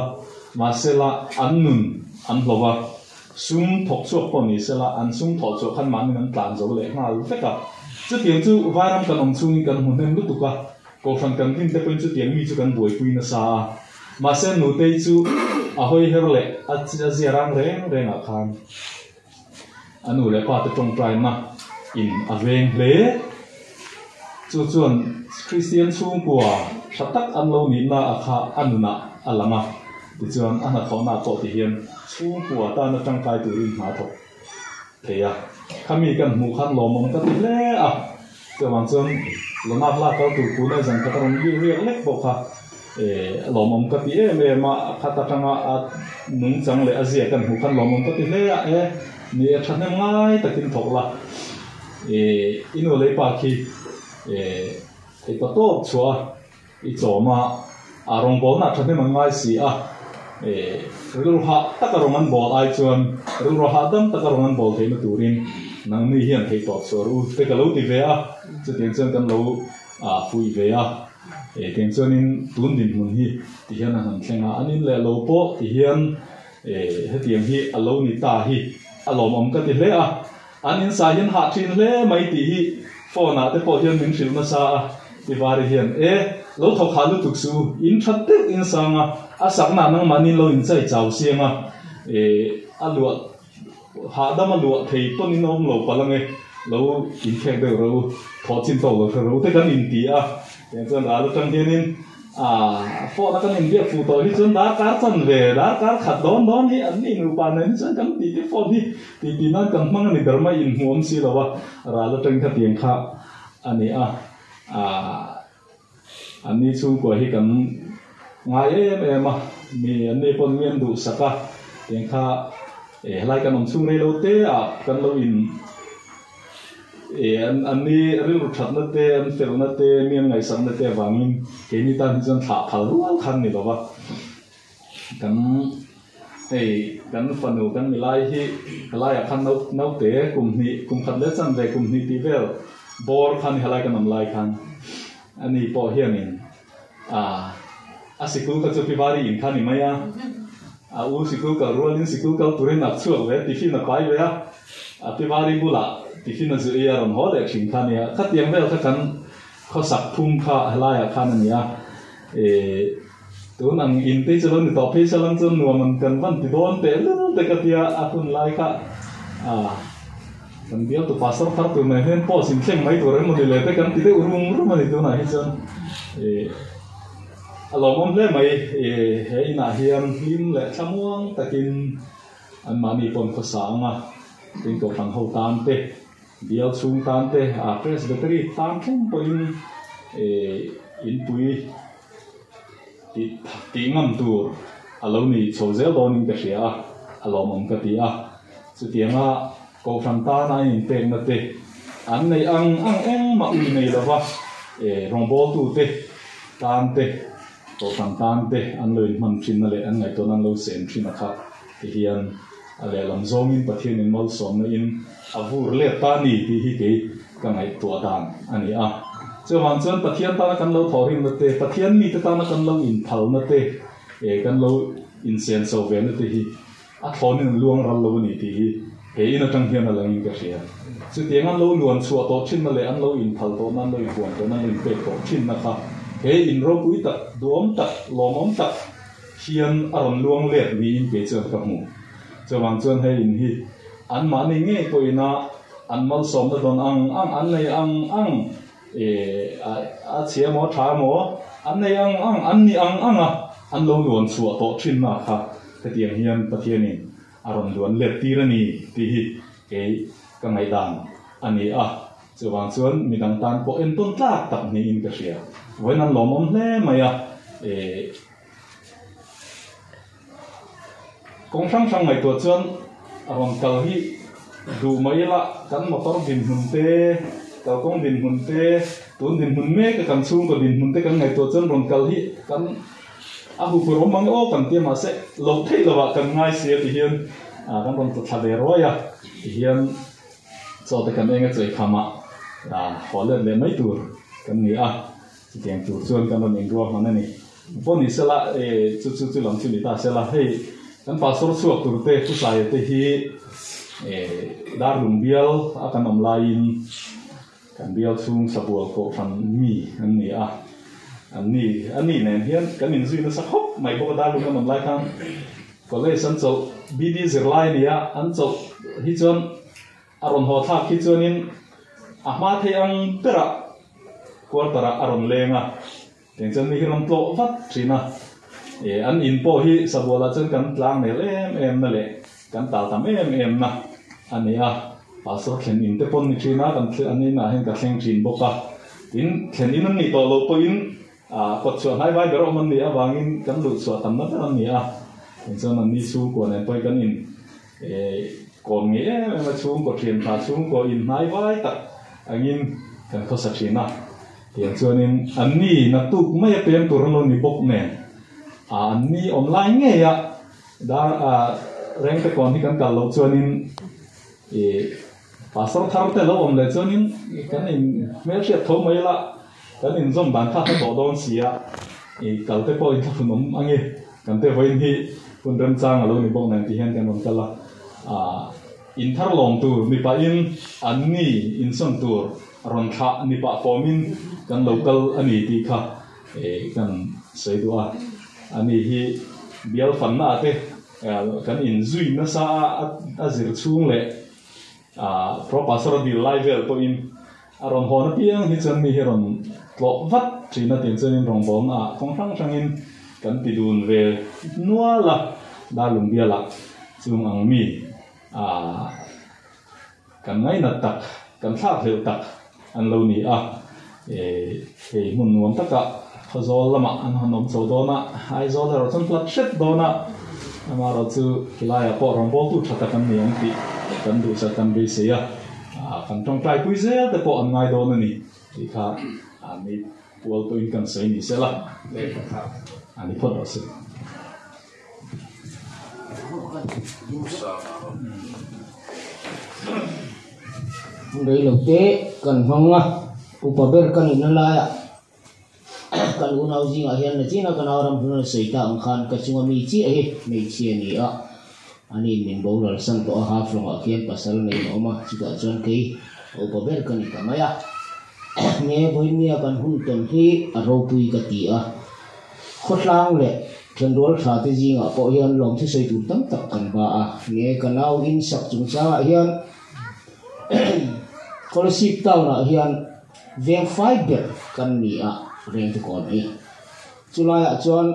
mahsela an nun an hlo a. Sum thawk chhuak pawh ni sela, an sum thawh chhuah khan mahniin an tlan zo leh nghal vek a. Chutiang chu vairam kan awm chhungin kan hmu hnem lutuk a, kohhran kan din te pawhin chutiang mi chu kan buaipui nasa a. Mahse Nutei chu a hawi her leh a zia rang reng rengah khan a nu leh pa te tawngtaina in a veng hle. Chu chuan Kristian chhungkua tha tak an lo nihna a kha a nunah a lang a, tichuan a hnathawhna pawh ti hian chhungkua tana tangkai turin hna thawk thei a. Khami kan hmuh khan lawmawm ka ti hle a, chuvang chuan Lonak lak kal tur pune zan khat a rawn riak riak lek pawh kha lawmawm ka ti em em a, a khat atanga a nungchang leh a zia kan hmuh khan lawmawm ka ti hle a, e ni e thahnem ngai takin thawk la. I nu lei pa khi thei pa tawp chhuah a, i chawm a, a rawngbawlna a thahnem an ngai si a, rilru hah taka rawng an bawl ai chuan rilru hahdam taka rawng an bawl theihna turin nangni hian thei tawp chhuah ru te ka lo ti ve a, chutiang chuan kan lo fuih ve a, tiang chuanin tun dinhmun hi tihian a han thleng a, an in leh lo pawh tihian hetiang hi a lo ni ta hi a lawmawm ka ti hle a. An insa hian hah thin hle mai tih hi phone ah te pawh hian min hrilh nasa a, Tivari hian, E, lo thawk hah lutuk suh u, in that deuh in sang a, a sakna ah nangmahni lo inchai chau siang a, e, a luah hahdam a luah thei pawn in awm lo palh ange, lo inkhek deuh rawh u, thawh chin tawk lo hre rawh u te kan inti a, tiang chuan ral atang hianin A phone a kan inbiak fuh tawh hi chuan darkar chanve, darkar khat dawn dawn hi an ni nupa nen hi chuan kan tih te phone hi tih tih nan kan hmang a ni ber mai inhmuh awm si lo a, ral atang khatiang kha a ni a, an ni chhungkua hi kan ngai em em a, mi an ni pawn mi an duhsak a, tiang kha helai kan awm chhung rei lo te ah kan lo in. E, an an ni rilru thatna te, an felna te, mi an ngaihsakna te avangin keini tan hi chuan thlah phal rual khan ni lova. Kan hei kan fanu kan milai hi helaiah khan nau naute kum hnih kum khat leh chanve kum hnih tih vel bawr khan helai kan awm lai khan ani pawh hianin a a sikul kha chu Pivari in kha ni mai a, a u sikul kal rualin sikul kal turin a chhuak ve tiffin a pai ve a, a Pivari bulah tiffin a zuih a rawn haw leh thin kha a nia, khatiang vel kha kan khawsak phung kha helaiah khan a ni a, eh tun ang in te chu lo ni tawh phei salang chuan nuam an kan van ti dawn teh lul te ka tia a hun lai kha a. Kan bialtu pastor thar tur nen hian post inthleng mai tur emaw ni le te kan ti deuh rum rum a ni tunah hi chuan ih a lawmawm hle mai ih he inah hian hlim leh thlamuang takin anmahni pawn khawsa ang a, tin kohhran ho tan te bial chhung tan te ah presbytery tan thleng pawhin ih inpui tih tih ngam tur a lo ni chho zel dawnin ka hria a, a lawmawm ka ti a. Chutianga Kohhran tana an inpekna te an neih ang ang engmah ui nei lova rawngbawltute tan te, Kohhran tan te an lo inhman thinna leh an ngaihtuahna an lo sen thin a kha ti hian a lehlam zawngin Pathianin malsawmna in a vur let ta ni tih hi kei ka ngaihtuah dan a ni a. Chuvang chuan Pathian tana kan lo thawhrimna te, Pathian mite tana kan lo inphalna te, kan lo insenso vena te hi A thlawnin an luang ral lo a ni tih hi he in atang hian a langin ka hria. Chutiang an lo luan chhuah tawh thinna leh an lo inphal tawhna, an lo inhuam tawhna, an lo inpek tawh thinna kha he in ropui tak, duhawm tak, lawmawm tak hian a rawn luang let niin kei chuan ka hmu. Chuvang chuan he in hi anmahni ngei pawhina an malsawmna dawn ang ang, an nei ang ang, a chhia maw, tha maw, an nei ang ang, an ni ang ang a, an lo luan chhuah tawh thinna kha hetiang hian Pathianin a rawn luan let tir a ni tih hi kei ka ngaihdan a ni a, chuvang chuan midang tan pawh entawn tlak tak niin ka hria. Vawiin an lawmawm hle mai a, Kawng hrang hrang ngaihtuah chuan a rawn kal hi duh mai ila kan motor dinhmun te, kalkawng dinhmun te, tun dinhmun mek a kan chhungkaw dinhmun te kan ngaihtuah chuan rawn kal hi kan a huphurh awm ang aw kan tia mahse loh theih lovah kan ngai si a ti hian kan rawn tla thla ve ruai a ti hian chaw te kan eng a chei kham a haw let leh mai tur kan ni a chutiang tur chuan kan rawn inruahman a ni. Pawh ni sela, e, chu chu chu lam chu ni ta sela, hei Kan pastor chhuak tur te Pu Saia te hi Darlung bial a kan awm laiin kan bial chhung Sabual Kohhran mi an ni a. An ni a ni nen hian kan inzui nasa khawp mai bawk a Darlung kan awm lai khan college an chawlh BD zirlai a ni a, an chawlh hi chuan A rawn haw thlak hi chuanin a hma thei ang berah quarter-ah a rawn leng a, tiang chuan mi hi rawn tlawh vat thin a. E, an in pawh hi Sabualah chuan kan tlang nel em em na leh kan tal tam em em na a ni a. Pastor thlen in te pawn ni thin a, kan an inah hian ka thleng thin bawk a. Tin, thlen in an nih tawh loh pawhin a kawt chhuah hnai vai ber awm an nih avangin kan luh chhuah tamna ber an ni a. Tiang chuan an ni chhungkua nen pawhin kan in Kawn ngei em em a chhungkaw thian tha chhungkaw inhnai vai tak angin kan khawsa thin a, tiang chuanin an ni naktuk mai a pem tur an lo ni bawk nen a an ni awm lai ngei a dar a rengte kawn hi kan kal loh chuanin ih pastor thar te lo awm leh chuanin kan in hmelhriat tho mai la kan inzawm dan kha a tawh dawn si a ih kal te pawh inthlahrun awm ange. Kan te vawiin hi hun remchang a lo ni bawk nen tih hian kan rawn kal a, ah in thar lawm tur ni pahin an ni insawn tur rawn thlah ni pah fawmin kan lo kal a ni tih kha eh kan sawi duh a, a ni hi bial fanna ah te kan inzui nasa a a zir chhung leh ah Pro Pastor a dil lai vel pawhin a rawn hawn apiang hi chuan mi hi rawn tlawh vat thin a tiang chuanin rawngbawlna ah kawng hrang hrangin kan ti dun ve nual a, Darlung bialah chung ang mi ah kan ngainat tak, kan thlak hleuh tak an lo ni a, eh hei hmun nuam takah Khawzawl lamah an han awm chho dawn a, Aizawl erawh chuan hlat hret dawn a, amaherawh chu khilaiah pawh rawngbawltu tha tak an ni ang tih kan duhsak kan beisei a. Kan tawngtai pui zel te pawh an ngai dawn a ni tih kha ni pual pawhin kan sawi ni sela a ni phawt rawh se. Rei lo te kan hmang a, upa ber ka nihna laiah kan unau zingah hian nachina ka nau ram hlun a sawi ta ang khan ka chunga mi chiah hi hmeichhia a ni a, ani min boral san tawh a half lawngah khian pasal nei a awm a, chutah chuan kei a upa ber ka ni ta mai a, nge vawinia kan hun tawn hi a ropui ka ti a, khawtlang leh thenrual tha te zingah pawh hian lawm thusawi tur tam tak kan ba a, nge ka nau in sak chungchangah hian Kolasib town ah hian. Veng fai ber kan ni a reng te kawn hi. Chulaiah chuan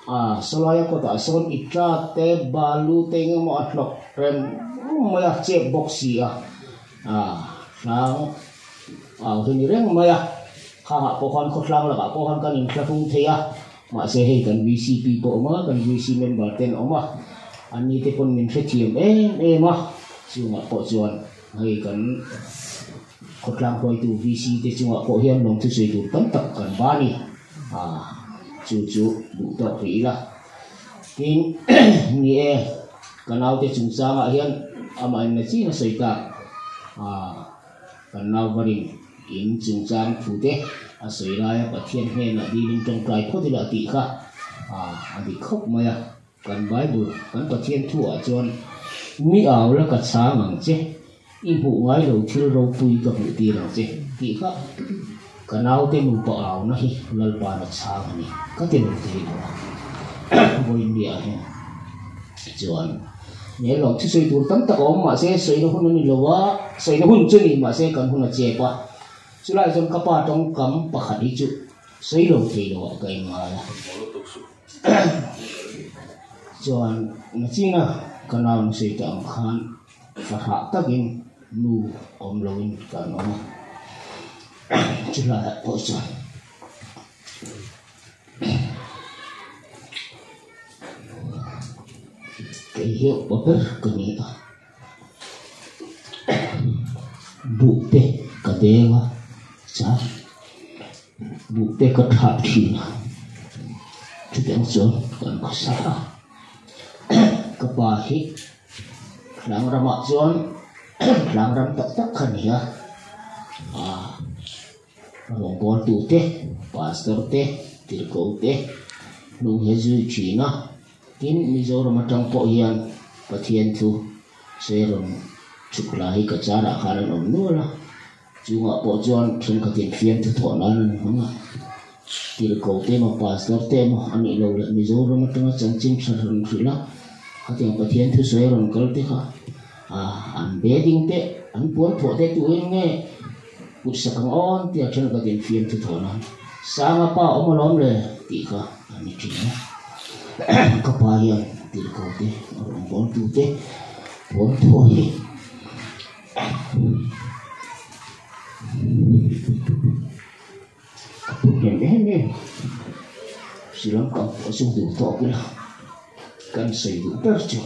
ah sawlaia kawtah sawn itra te balu te eng emaw a hlawk rem rum mai a chep bawk si a ah hlang au hi ni reng mai a khangah pawh khan khawthlang lakah pawh khan kan inthlahrung thei a mahse hei kan VCP pawh a awm a kan VC member te an awm a anni te pawn min hrethiam em em a chungah pawh chuan hei kan. Khawtlang hruaitu VC te chungah pawh hian lawng thusawi tur tam tak kan ba a ni. Aa, chu chu duh tawk rih ila. Tin, ni e, ka naute chungchangah hian amah in na chin a sawi tak. Aa, kan nau varin in chungchang thu te a sawi laia Pathian hnenah dilin tawngtai phawt ila tih kha aa, a dik khawp mai a. Kan Bible, kan Pathian thuah chuan, Mi au la ka chhang ang che, i hmuh ngai lo thil ropui ka hmuh tir ang che, tih kha ka naute nupa auna hi Lalpa'n a chhang a ni, ka ti lo thei lo a. Vawiinniah hian chuan he lawm chu sawi tur tam tak a awm mahse sawina hun a ni lo a, sawina hun chu ni mahse kan hun a chep a, chulai chuan ka pa tawngkam pakhat hi chu sawi lo thei lo ah ka inngai a. Chuan nachina ka nau na sawi tah ang khan fahrah takin nu awm loin kan awm a, chulaiah pawh chuan kei hi upa ber ka ni a, buh te ka deng a chuan. Buh te ka thlah thin a, chutiang chuan kan khawsa a, ka pa hi tlang ramah chuan tlang ram tak tak kha a ni a, ah rawngbawltu te pastor te tirhkoh te hnung hi a zui thin a. Tin, Mizoram atang pawh hian Pathian thu sawi rawn chhuk hla hi ka charah khan an awm nual a, chungah pawh chuan thenkhatin fiamthu thawh nan an hmang a. Tirhkoh te emaw Pastor te emaw a nih loh leh Mizoram atanga chanchin tha rawn hrilh a, khatiang Pathian thu sawi rawn kal te kha an bedding te an puan thuah te tuin nge kut sak ang awn tia thenkhatin fiamthu thawh nan Sanga pa awm alawm le tih kha a ni thin a. Ka pa hian tirhkoh te rawn bawl tu te puan thuah hi A put hnem em em Silam kang pawh chu duh tawk ila kan sawi duh ber chu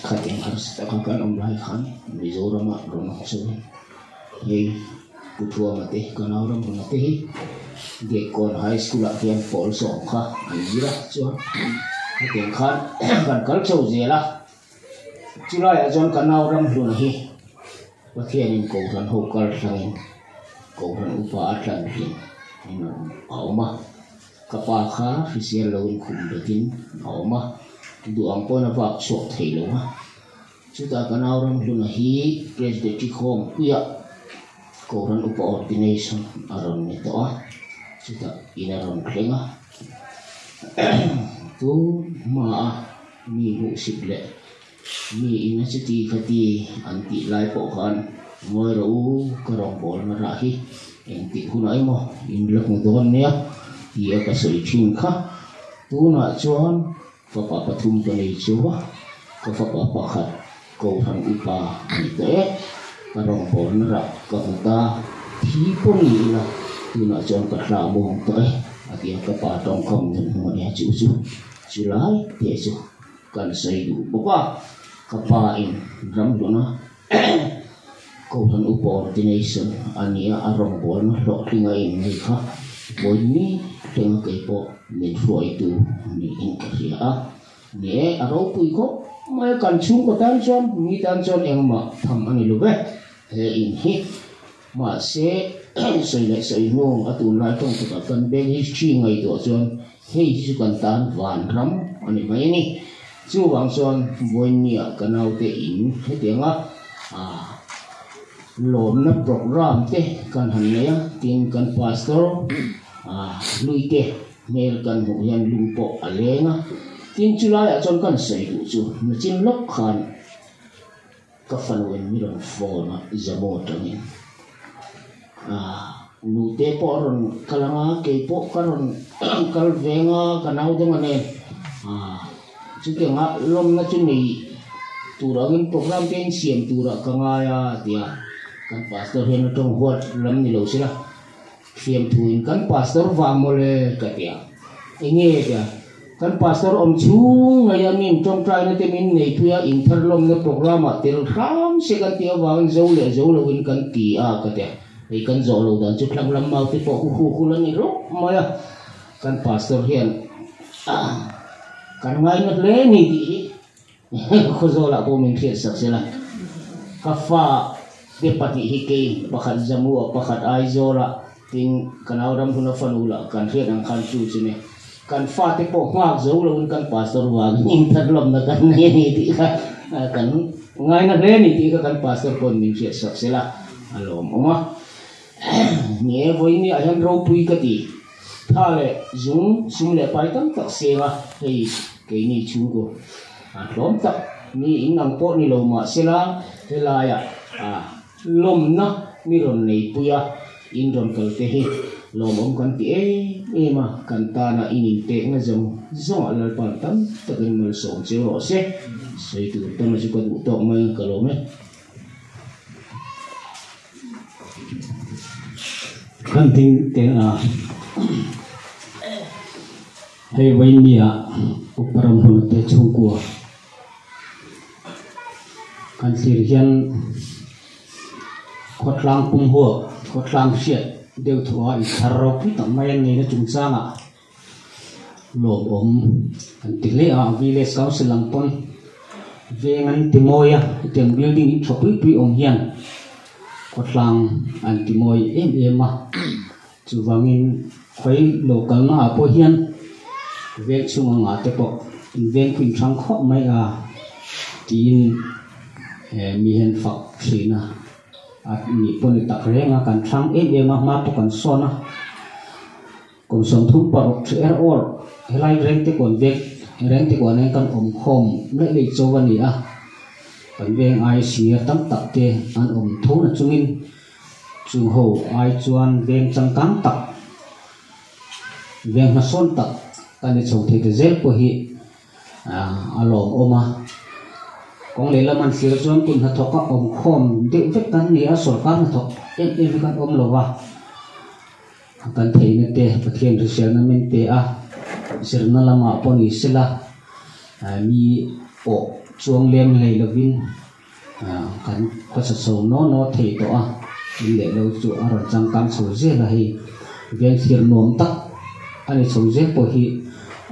khatiang harsa taka kan awm lai khan Mizoramah rawn awm chauhin hei Pu Thuama te ka nau ram runa te hi Diakkawn High School ah hian pawl sawm kha an zir a chuan hetiang khan kan kal chho zel a chulaiah chuan ka nau ram hluna hi Pathianin Kohhran ho kal hlangin Kohhran upa a tlan hlim in a awm a, ka pa kha hrisel loin khum betin a awm a, duh ang pawn a vak chhuak thei lo a. Chutah ka nau Ramhluna hi Presbytery khawmpuiah Kohhran upa ordination a rawn ni tawh a, chutah in a rawn thleng a. Tun hmaa mi hmuhsit leh Mi in a chuti khati an tih lai pawh khan ngawi rawh u, ka rawngbawlna rah hi engtik hunah emaw in la hmu dawn nia ti a ka sawi thin kha. Tunah chuan fapa pathum ka nei chu a, ka fapa pakhat Kohhran upa a ni tawh e, ka rawngbawlna rah ka hmu ta, thi pawh ni ila tunah chuan ka hla muang tawh e a ti a, ka pa tawngkam nun hmuh a nia chu chu chulai teh chu. Kan sawi duh bawk a, ka pa in ramhluna Kohhran Upa Ordination a nia a rawngbawlna hlawhtling a innei kha vawi tlenga kei pawh min hruaitu niin ka hria a. Ni e, a ropui khawp mai a, kan chhungkaw tan chuan mi tan chuan engmah tham a ni lo ve he in hi. Mahse, sawi leh sawi hnu a tunlai tawng takah kan bank history ngaihtuah chuan hei hi chu kan tan vanram a ni mai a ni. Chuvang chuan vawinia ka naute in hetianga lawmna programme te kan han nei a, tin kan pastor hluite hmel kan hmuh hian lung pawh a leng a, tin chulaiah chuan kan sawi duh chu nachin lawk khan Ka fanu in mi rawn phone a, Zamo atangin. Aah, nute pawh a rawn kal ang a, kei pawh ka rawn kal veng a, ka nau dang a nen. Aah, chutianga lawmna chu nei tur angin program te in siam turah ka ngai a, a ti a. Kan pastor hian a tawng huat lam ni lo sela, Fiamthuin kan pastor vang mawle ka ti a, enge tia kan pastor awm chhung ngei a min tawngtaina te min nei pui a inthar lawmna program ah tel hram se kan tih avangin zo leh zo loin kan ti a ka ti a, hei kan zawh lo dan chu thlang lam mau te pawh hu hu hul a ni rawk mai a, kan pastor hian kan ngaina hle ni tih hi. Khawzawlah pawh min hriat sak sela, ka fa te pahnih hi kei pakhat Jammu-ah pakhat Aizawl-ah tin ka nau Ramhluna fanu lah kan hriat ang khan chu chu nia. Kan fate pawh nghak zo loin kan pastor vangin inthat lawmna kan nei a ni tih kha kan ngaina hle a ni tih kha kan pastor pawhin min hriat sak sela a lawmawm a. Ni e, vawiin ah hian ropui ka ti. Tha leh zung, sum leh pai tam tak seng a, hei keini chhungkaw a hlawm tak ni in ang pawh ni lo mahsela helaiah lawmna mi rawn neipui a, in rawn kal te hi lawmawm kan ti em em a, kan tana in inpekna zawng zawngah Lalpan tam takin malsawm che rawh se, sawi tur tama chu ka duh tawk mai ka lawm e. Kan ding te a hei vawinia upa ram hun te chhungkua kan thlir hian khawtlang pum huap khawtlang hriat deuh thuah a inthar ropui tak mai a neihna chungchangah lawmawm an ti hle a village council ang pawn veng an ti mawi a hetiang building in tha pui pui awm hian khawtlang an ti mawi em em a chuvangin khawi lo kalna ah pawh hian. Veng chhung anga te pawh in veng khu in hrang khawp mai a tiin mi hian fak thin a a nih pawh ni tak reng a kan hrang em em a hma pawh kan sawn a kum 36 thi er awr helai reng te kawn vek reng te kawn hian kan awm khawm laih laih cho a ni a kan veng ai senior tam tak te an awm tho na chungin chung ho ai chuan veng changkang tak. Veng hmasawn tak kan ni chho thei ta zel pawh hi a lawmawm a. Kawng lehlam an thlir chuan kut hnathawk a awm khawm deuh vek kan ni a, sorkar hnathawk em em hi kan awm lo va. Kan theihna te Pathian hriselna min pe a, zirna lamah pawh ni sela mi pawh chuang lem hlei lovin Kan khawsa chho naw naw thei tawh a, in leh lo chu a rawn changkang chho zel a hei veng thlir nuam tak a ni chho zel pawh hi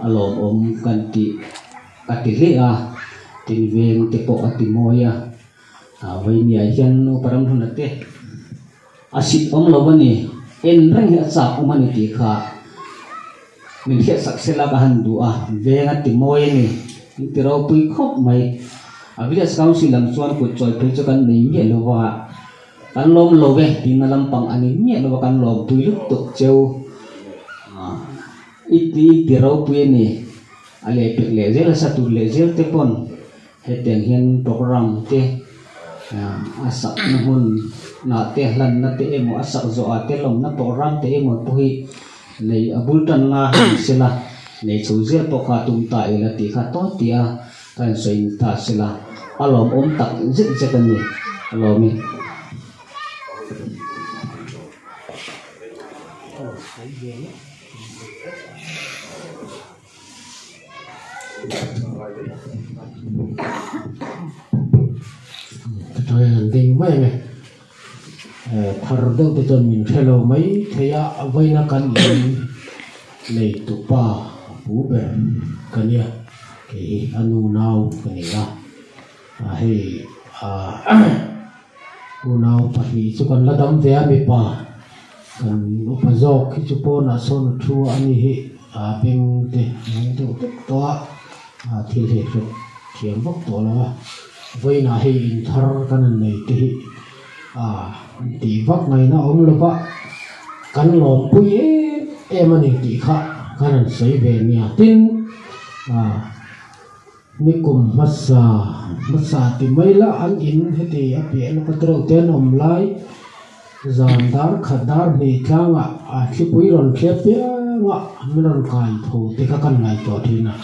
a lawmawm kan tih a ti hle a, tin veng te pawh a ti mawi a, Vawinia hian Upa Ramhluna te a sit awm lo a ni, en reng hi a chak awm a ni tih kha. Min hriat sak sela ka han duh a, veng a ti mawi a ni, min ti ropui khawp mai. A village council lam chuan kut chawi phei chu kan nei miah lo va, kan lawm lo ve tihna lampang a ni miah lo va, kan lawmpui lutuk cheu. I ti ti ropui a ni, a lehpek leh zel a sa tur leh zel te pawn Hetiang hian program te a sakna hmun nah te hlanna te emaw a sak zawh ah te lawmna program te emaw pawh hi nei a bul tanna ni sela nei chho zel pawh kha tum ta ila tih kha tawi tih a ka insawi ta sela a lawmawm tak zet zet a ni a lawm e. Chutah an ding mai ang e. Thar deuh te chuan min hre lo mai thei a, a vawiina kan in nei tupa a pu ber ka nia, kei hi a nu nau ka ni a, hei unau pahnih chu kan la dam ve a mipa kan upa zawk hi chu pawnah sawn a thu a ni hi a beng te a nung deuh hlek tawh a a thil hi hret thiam vak tawh lo a vawiinah hei in thar kan han nei te hi a tih vak ngaihna a awm lo va kan lawmpui em em a ni tih kha kan han sawi ve nia tin ah. Nikum hmasa hmasa ti mai la an in heti a piah lawk a tereuh te an awm lai zan dar khat dar hnih tlangah a thlipui rawn thlep piang a min rawn kai tho te kha kan ngaihtuah thin a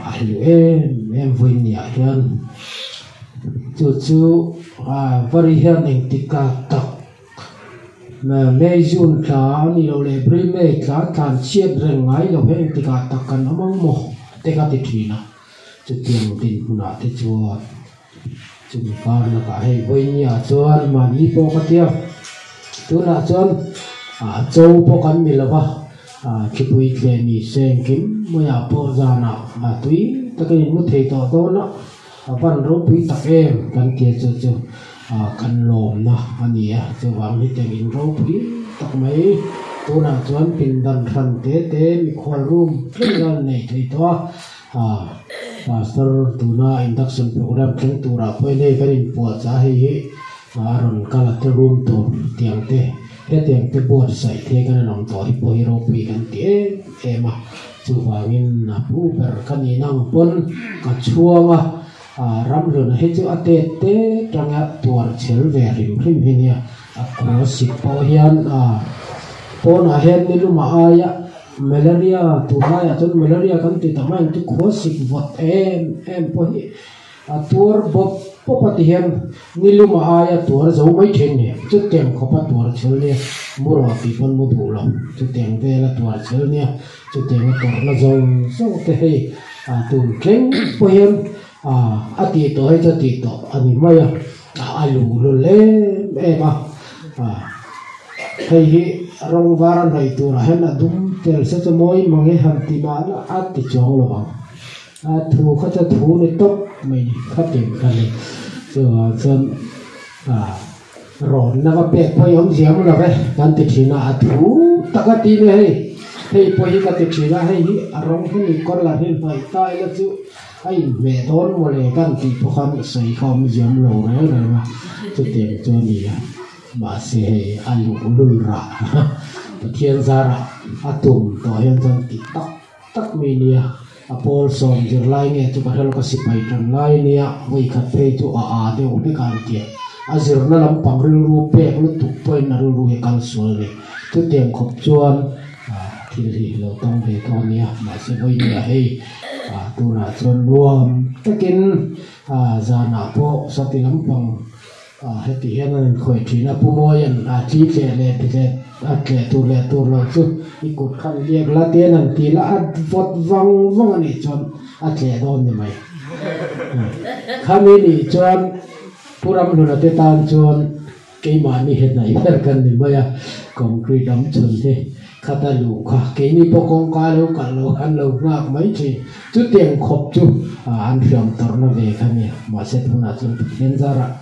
a hlu em em vawinia hian chu chu a vari hian engtik a tak May June tla a nih loh leh April May tla tlan chhiat reng ngai lo hi engtikah tak kan awm ang maw te ka ti thin a, chutiang dinhmunah te chuan chumi kar lakah hei vawinia chuan mahni pawh ka tia tunah chuan chaw pawh kan ni lo va, thlipui thleh ni se engkim maiah pawh zanah tui takin in mu thei tawh dawn a. A van ropui tak em kan tia chu chu kan lawmna a ni a, chuvang hi teng in ropui tak mai tunah chuan pindan hran te te mikhual room thleng a nei thei tawh a, pastor tuna induction program thleng turah pawh in hei kan inpuahchah hei hi a rawn kal a te room tur tiang te hetiang te buatsaih te kan an awm tawh hi pawh hi ropui kan ti em em a. Chuvangin a pu ber ka nih nang pawn ka chhuang a, Ramhlun hi chu a tet te tanga tuar chhel ve hrim hrim hi nia, a khaw sik pawh hian pawnah hian niluma aia malaria tunlaiah chuan malaria kan ti ta mai ang chu khaw sik vawt em em pawh hi A tuar bawp bawp a ti hian niluma aia tuar zo mai thin ni. Chutiang khawp a tuar chhel nia, mu rawh tih pawn mu duh lo. Chutiang vel a tuar chhel nia, chutiang a tawrhna zawng zawng te hei tun thleng pawh hian a tih tawh hei chu a tih tawh a ni mai a, a luhlul em em a. Hei hi rawng var a hnaih turah hian a dum tel se chu mawi mange han ti mahna a ti chuang lo ang. A thu kha chu thu ni tawp mai ni kha tin ka ni. Chuvang chuan rawnna va pek pawh i awm ziam lo ve kan ti thin a, a thu tak a ti nia hei. Hei pawh hi ka ti thin a, hei hi a rawng hi ni kawr la hi hnaih ta ila chu a inhmeh dawn mawle kan tih pawh khan sawi kha awm ziam lo reng reng a, chutiang chu a ni a. Mahse hei a luhlul rah Pathian zarah a tum tawh hian chuan tih tak tak mi nia a pawl sawm zirlai nge chu ka hre lawk a sipai tan lai nia vawikhat phei chu a aa deuh hlek a an ti a, a zirna lampang rilru pek lutuk pawhin a rilru hi kal sual a ni. Chutiang khawp chuan thil hi lo tawng ve tawh a nia mahse vawinia hei tunah chuan nuam takin zanah pawh sati lampang Heti hian an inkhawih thin a, Pu Mawia'n a thi tleh leh ti leh a tleh tur leh tur lo chu i kut khan liak la tian an ti la, a vawt vang vang a nih chuan a tleh dawn ni mai. Khami nih chuan Pu Ramhluna te tan chuan keimahni he hnaih ber kan ni mai a, concrete am chhun hi khata luh kha keini pawh kawngka lo kalh lo khan lo nghak mai thin. Chutiang khawp chu an hriam tawrhna ve kha nia. Mahse tunah chuan Pathian zarah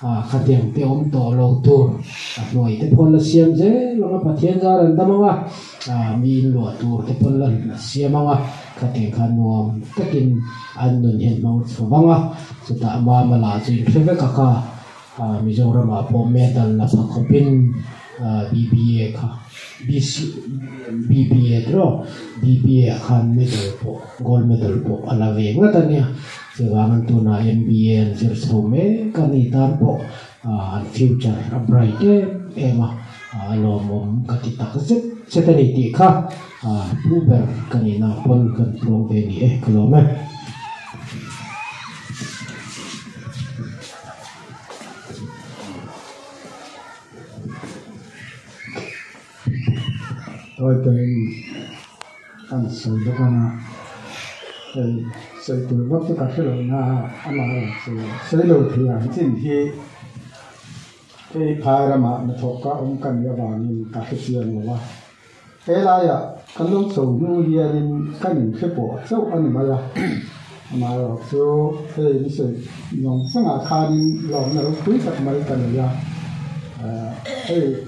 khatiang te awm tawh lo tur a hnuai te pawn la siam zel ang a, Pathian zar an dam ang a, mi inluah tur te pawn la siam ang a, khatiang kha nuam takin an nun hian hmang chho vang a, chutah Mama lah chu inhre vek a kha. Mizoramah pawh medal la pha khawpin BBA kha BC BBA tiraw BBA ah khan medal pawh gold medal pawh a la ve ngat a nia chuvangin tunah MBA an zir chho mek a ni tan pawh an future a bright em em a a lawmawm ka ti tak zet zet a ni tih kha pu ber ka nihna pawn kan tluang ve ni e ka lawm e. Tawi tawiin an sawi bawk ang a, hei sawi tur vak chu ka hre lo na a, amaherawh chu sawi lo thei ang chin hi hei phai ramah hnathawk ka awm ka nih avangin ka hre chiang lo a, He laiah kan lo chho hnu hianin kan inhre pawh chauh a ni mai a, amaherawh chu hei ni sawi zawng zawngah khanin lawmna ropui tak mai ka nei a, hei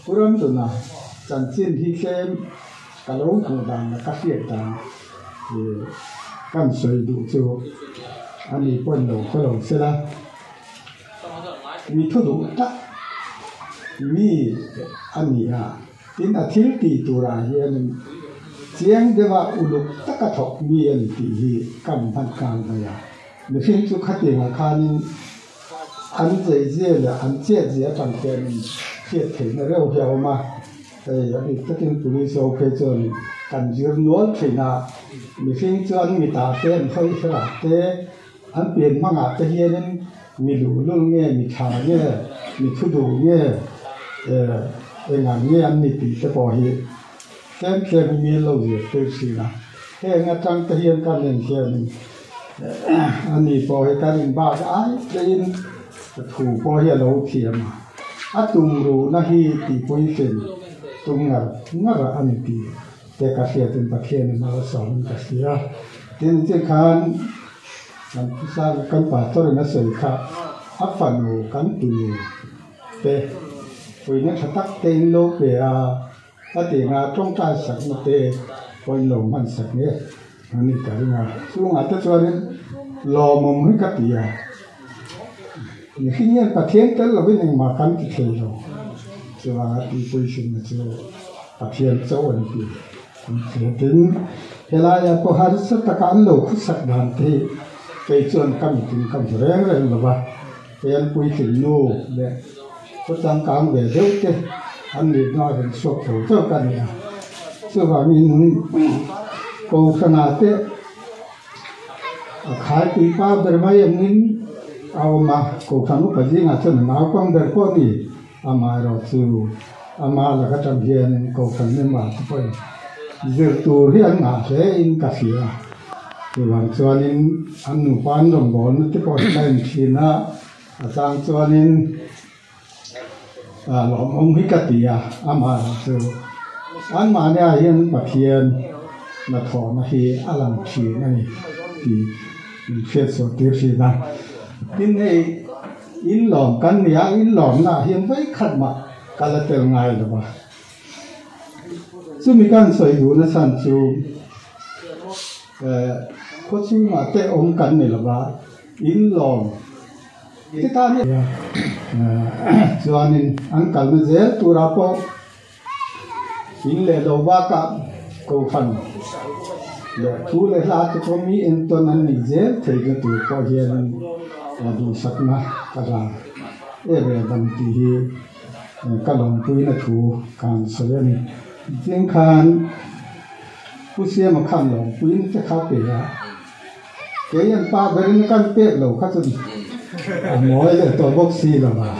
Pu Ramduna chanchin hi tlem ka lo hmuh dan leh ka hriat dan kan sawi duh chu a ni pawn lo khaw lo sela. Mi thu duh tak mi a ni a, tin a thil tih turah hianin chiang deuha uluk taka thawk mi a ni tih hi kan hman nghal mai a. Mihring chu khatiangah khanin an zeizia leh an chet zia atang hianin hriat theihna reuh hi a awm a, hei a bik takin police ho phei chuan kan zir nual thin a, mihring chu an mitah te an hawi herah te, An pian hmangah te hianin mi luhlul nge, mi tha nge, mi thu duh nge, engang nge an ni tih te pawh hi tlem tlem hi mi lo zir tir thin a. Heng atang te hian kan en hianin ani pawh hi kan inbak ai tlein thu pawh hi a lo thiam a, a tumruhna hi tihpuitlin tum ngar ngar a ni tih te ka hriatin Pathianin malsawmin ka hria. Tin, tikhan kan phusa kan pastor in a sawi kha a fanu kan tunu te puihna tha tak te in lo pe a, a tih anga tawngtai sakna te pawh in lo hman sak nge a ni ka ring a. Chungah te chuanin lawmawm hi ka ti a, mihring hian Pathian tel lovin engmah kan ti thei lo, chuvanga tihpuisinna chu Pathian chauh a ni tih. Tin, helaia pawh harsa taka an lo khusak dan te hi kei chuan ka mitin ka hmu reng reng lo va, hei an puitling nu leh khaw changkang ve deuh te an nih hnuah rawn chhuak tho zawk a ni a. Chuvangin Kohhrana te a khaipui pa ber mai angin a awm a, Kohhran upa zingah chuan a naupang ber pawh a ni. Amaherawhchu, ama lak atang hianin Kohhran member te pawhin zir tur hi an ngah hle in ka hria. Chuvang chuanin an nupa an rawngbawlna te pawh hi ka en thin a, a chang chuanin lawmawm hi ka ti a, amaherawhchu anmahniah hian Pathian hnathawhna hi a lang thin a ni tih min hriatchhuah tir thin a. Tin hei. Inlawm kan nia, inlawmna ah hian vawikhat mah ka la tel ngai lo a. Chumi kan sawi duhna chhan chu khaw chhungah te awm kan ni lova, in lawm te tan hi chuanin an kalna zel turah pawh in leh lo bakah kohhran leh thu leh hla te pawh mi entawn an nih zel theihna tur pawh hianin duhsakna ka hlan em em ang tih hi ka lawmpuina thu ka han sawi a ni. Zing khan Pu Siama khan lawmpuina te kha pe a, kei an pa berin kan pek lo kha chu a mawi leh tawh bawk si lo a.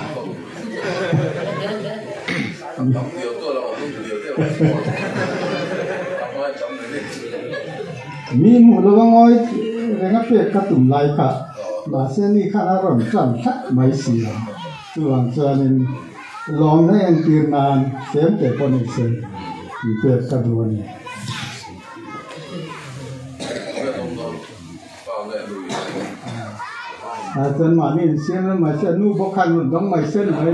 Mi hmuh lo a ngawi reng a pek ka tum lai kha, mahse ni khan a rawn tan tlat mai si a. Chuvang chuanin lawmna entir nan tlem te pawh ni se in pek ka duh a ni. Chuan mahni insiam lam mai se, nu bawk khan rawn dawng mai se ni mai.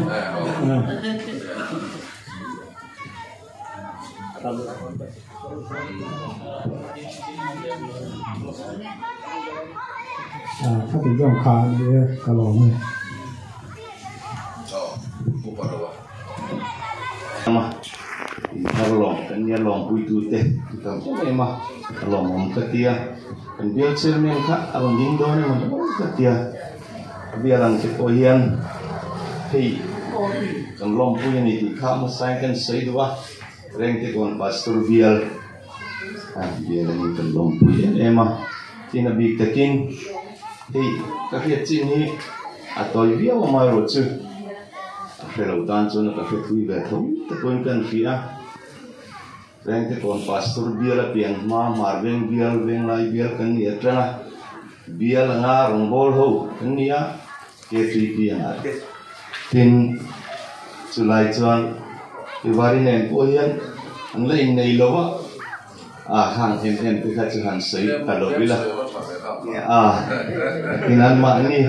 Khati zawng kha a ni e, ka lawm e. Inthar lawm kan nia lawmpuitute an tam em em a, a lawmawm ka tia. Kan bial chairman kha a rawn ding dawn emaw ni mai ka tia. A bial ang te pawh hian hei kan lawmpui a ni tih kha hmasain kan sawi duh a, Rengte kawn Pastor bial a bial a ni kan lawmpui em em a. Tin a bik takin hei ka hriat chin hi a tawi viau amaherawhchu a hre lo tan chuan ka hre thui ve tho te pawhin kan hria a. Vengte kawn Pastor bial a pian hma Hmar veng bial Venglai bial kan ni atang a, bial anga rawngbâwl ho kan ni a, KTP anga te. Tin, chulai chuan Tiwari nen pawh hian an la innei lo a, a hang em em te kha chu han sawi ta lo ila. A, tin anmahni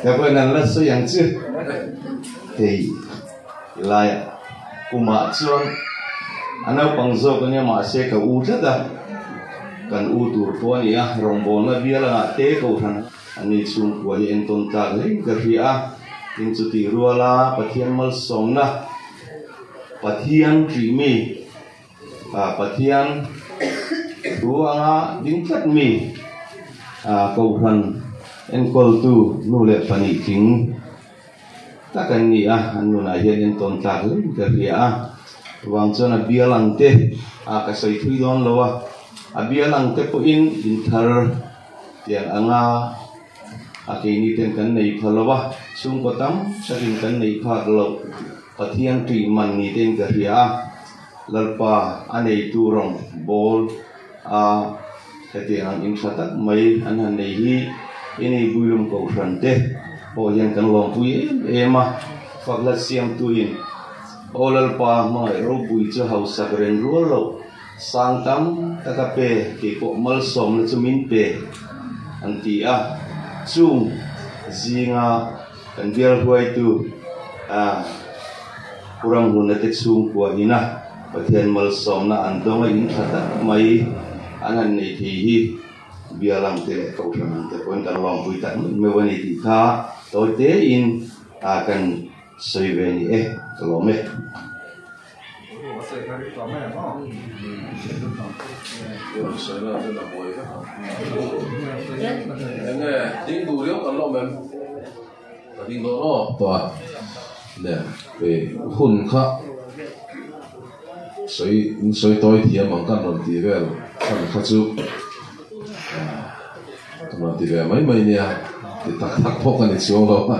te pawhin an la sawi ang chu. Hei. Helaiah kumah chuan a naupang zawk ania mahse ka u tlat a, kan u tur pawh a ni a, rawngbawlna bial angah te kohhran a ni chhungkua hi entawn tlak hlein ka hria a, tin chutih ruala Pathian malsawmna, Pathian ṭih mi, Pathian thu anga ding tlat mi, kohhran enkawltu nu leh pahnih tling. Tak an ni a, an nunah hian entawn tlak hlein ka hria a, chuvang chuan a bial ang te a ka sawi thui dawn lo a, a bial ang te pawhin inthar tiang anga a keini ten kan nei pha lo a, chhungkaw tam takin kan nei phak loh Pathian tih man ni tein ka hria a, Lalpa a neitu rawng bawl a hetiang ang in tha tak mai an han nei hi ini Builum Kohhran te pawh hian kan lawmpui em em a, Fakhla siamtuin Aw Lalpa hmangaih ropui chu hausak reng rual loh sang tam tak a pe keipawh malsawmna chu min pe an ti a, chung zinga kan bial hruaitu Pu Ramhuna te chhungkua ina Pathian malsawmna an dawng a in tha tak mai an han nei thei hi bial ang te leh kohhran ang te pawhin kan lawmpui tak meuh meuh a ni tih kha tawi tein kan sawi ve ni e, ka lawm e. Hun kha sawi in sawi tawi thiam ang kan rawn tih vel chhan kha chu kan rawn ti ve mai mai nia ti tak tak pawh ka ni chuang lo a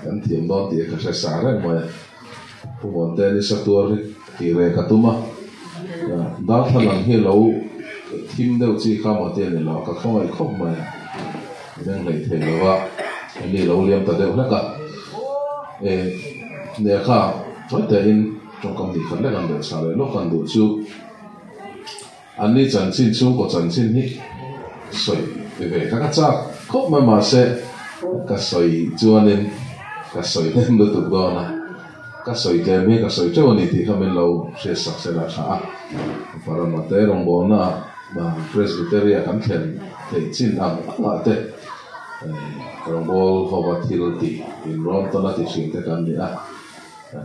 kan thiam dawn tih ka hre sa reng mai a. Pu Muante nisa tuar hi tih reh ka tum a, darthlalang hi lo thim deuh chi kha maw te a ni lo a, ka khawngaih khawp mai a, meng hleih thei lo a, mi lo liam ta deuh hlek a, e nia kha tawi tein tawngkam nih khat lek an leh chhah leh lawk an duh chu Anni chanchin chhungkaw chanchin hi sawi ve kha ka chak khawp mai mahse ka sawi chuanin ka sawi hnem lutuk dawn a. Ka sawi tlem hi ka sawi teuh a ni tih kha min lo hriat sak se la tha a. Parama te rawngbawlna ah Presbytery a kan thlen theih chin ang angah te rawngbâwl hova thil tih inrawn tawn a ti thin te kan ni a.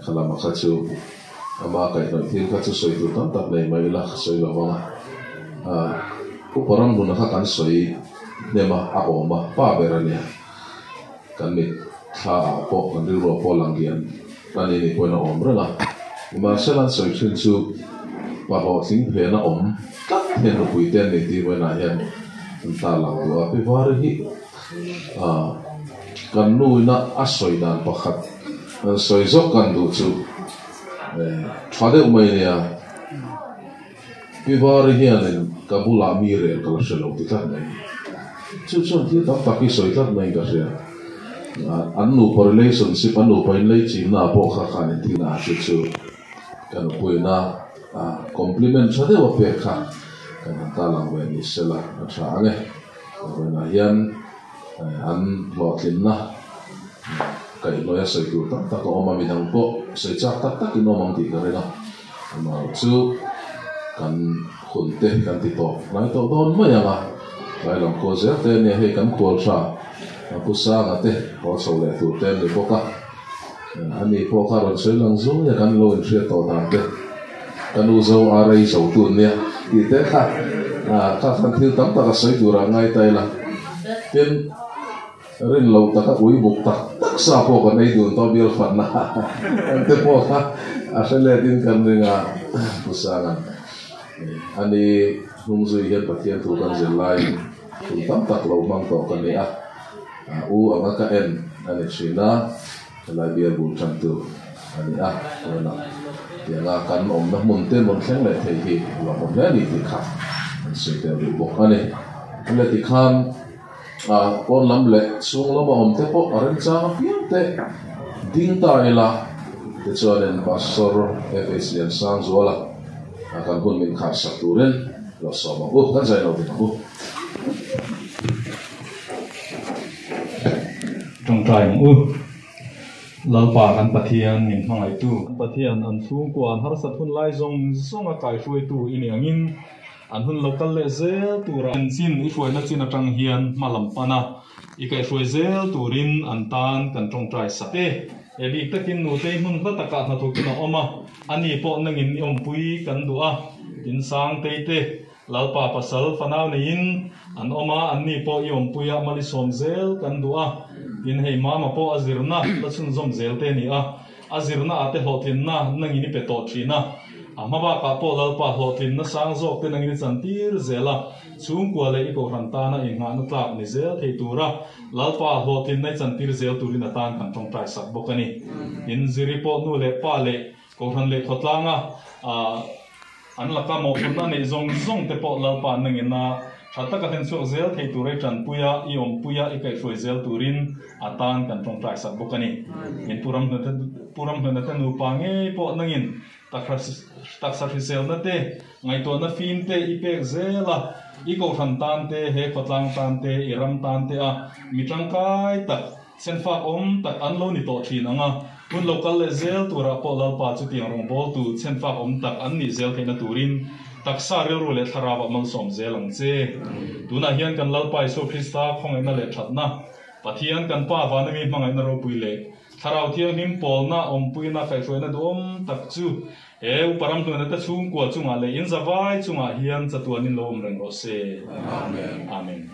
Kha lama kha chu ama kaihhnawih thil kha chu sawi tur tam tak nei mai ila ka sawi lo vang a. Upa Ramhluna kha kan sawi hnem a, a awm a, pa ber a nia. Kan mit thla ah pawh kan rilru ah pawh lang hian kan ni nih pawhin a awm reng a. Nimahsela an sawi thin chu pa hlawhtling phena awm tlat hian nupui te an nei tih vawiinah hian an ta lang duh a. Pi Vari hi ah kan nu ina a sawi dan pakhat an sawi zawk kan duh chu tha deuh mai nia. Pi Vari hianin ka bulah mi rel ka la hre lo ti tlat mai. Chu chuan thil tam tak hi sawi tlat maiin ka hria. An nupa relationship, an nupa inlei chinna ah pawh kha khan inthilna ah chu chu ka nupuina compliment tha deuh a pek kha kan han ta lang ve ni sela a tha ang e. Vawiinah hian an hlawhtlinna kaihhnawih a sawi tur tam tak a awm a, midang pawh sawi chak tak takin awm ang tih ka ring a. Amaherawh chu kan hun te kan ti tawp hnai tawh dawn mai ang a, tlai lam khaw zel te ania hei kan khual tha Pu Sanga te haw chho leh tur te an ni bawk a, ani pawh kha rawn sawi lang zung nia kan lo inhriat tawh dan te, ka nu zo a rei zo tun nia tih te kha kha khan thil tam tak a sawi tur ah ngai ta ila tin. Rin loh taka ui buk tak tak sa pawh kan ei dun tawh bial fanna kan te pawh kha a hre let in kan ring a, Pu Sanga'n ani hnung zui hian Pathian thu kan zir laiin kum tam tak lo hmang tawh ka ni a, u anga ka en a ni thin a, helai bial bul tan tu a ni a, tunah tianga kan awmna hmun te rawn thleng leh thei hi lawmawm hle a ni tih kha an sawi tel duh bawk a ni. Hule tikhan. Pawn lam leh chhung lama awm te pawh a remchang apiang te ding ta ila tichuanin Pastor FH Liansangzuala kan hun min kharsak turin lo sawm ang u, kan zai lo ding ang u. Tawngtai ang u. Lalpa kan Pathian min hmangaihtu. Pathian an chhungkua an harsat hun lai zawng zawnga kaihruaitu i nih angin An hun lo kal leh zel tura an chin i hruaina chin atang hian hma lam pan a, i kaihhruai zel turin an tan kan tawngtai sak e. E bik takin nutei hmun hla takah hnathawkin a awm a, ani pawh nangin i awmpui kan duh a, tin Sangtei te, Lalpa pasal fanau neiin an awm a, anni pawh i awmpui a mali sawm zel kan duh a, tin hei mama pawh a zirna la chhunzawm zel te a ni a. A zirna ah te hlawhtlinna nangin i pe tawh thin a, a hma bakah pawh Lalpa hlawhtlinna sang zawk te nangin i chantir zel a, chhungkua leh i kohhran tana inghahna tlak ni zel thei tura Lalpa hlawhtlinna i chantir zel turin a tan kan tawngtai sak bawk a ni. Tin, Ziri pawh nu leh pa leh kohhran leh khawtlanga An laka mawhphurhna neih zawng zawng te pawh Lalpa nangin a tha taka hlenchhuak zel thei tur i tanpui a, i awmpui a, i kaihhruai zel turin a tan kan tawngtai sak bawk a ni. In Pu Ramhluna te nupa ngei pawh nangin taksa hriselna te, ngaihtuahna fim te i pek zel a, i kohhran tan te, he khawtlang tan te, i ram tan te a mi tangkai tak, Senfak awm tak an lo ni tawh thin ang a, hun lo kal leh zel turah pawh Lalpa chutiang rawngbawltu senfak awm tak an nih zel theihna turin taksa rilru leh thlarauah malsawm zel ang che. Tunah hian kan Lalpa Isua Krista khawngaihna leh thatna, Pathian kan Pa Vanami hmangaihna ropui leh Thlarau Thianghlim pawlna awmpuina kaihhruaina duhawm tak chu he Upa Ramhnuaina te chhungkua chungah leh in zavai chungah hian chatuanin lo awm reng rawh se. Amen. Amen.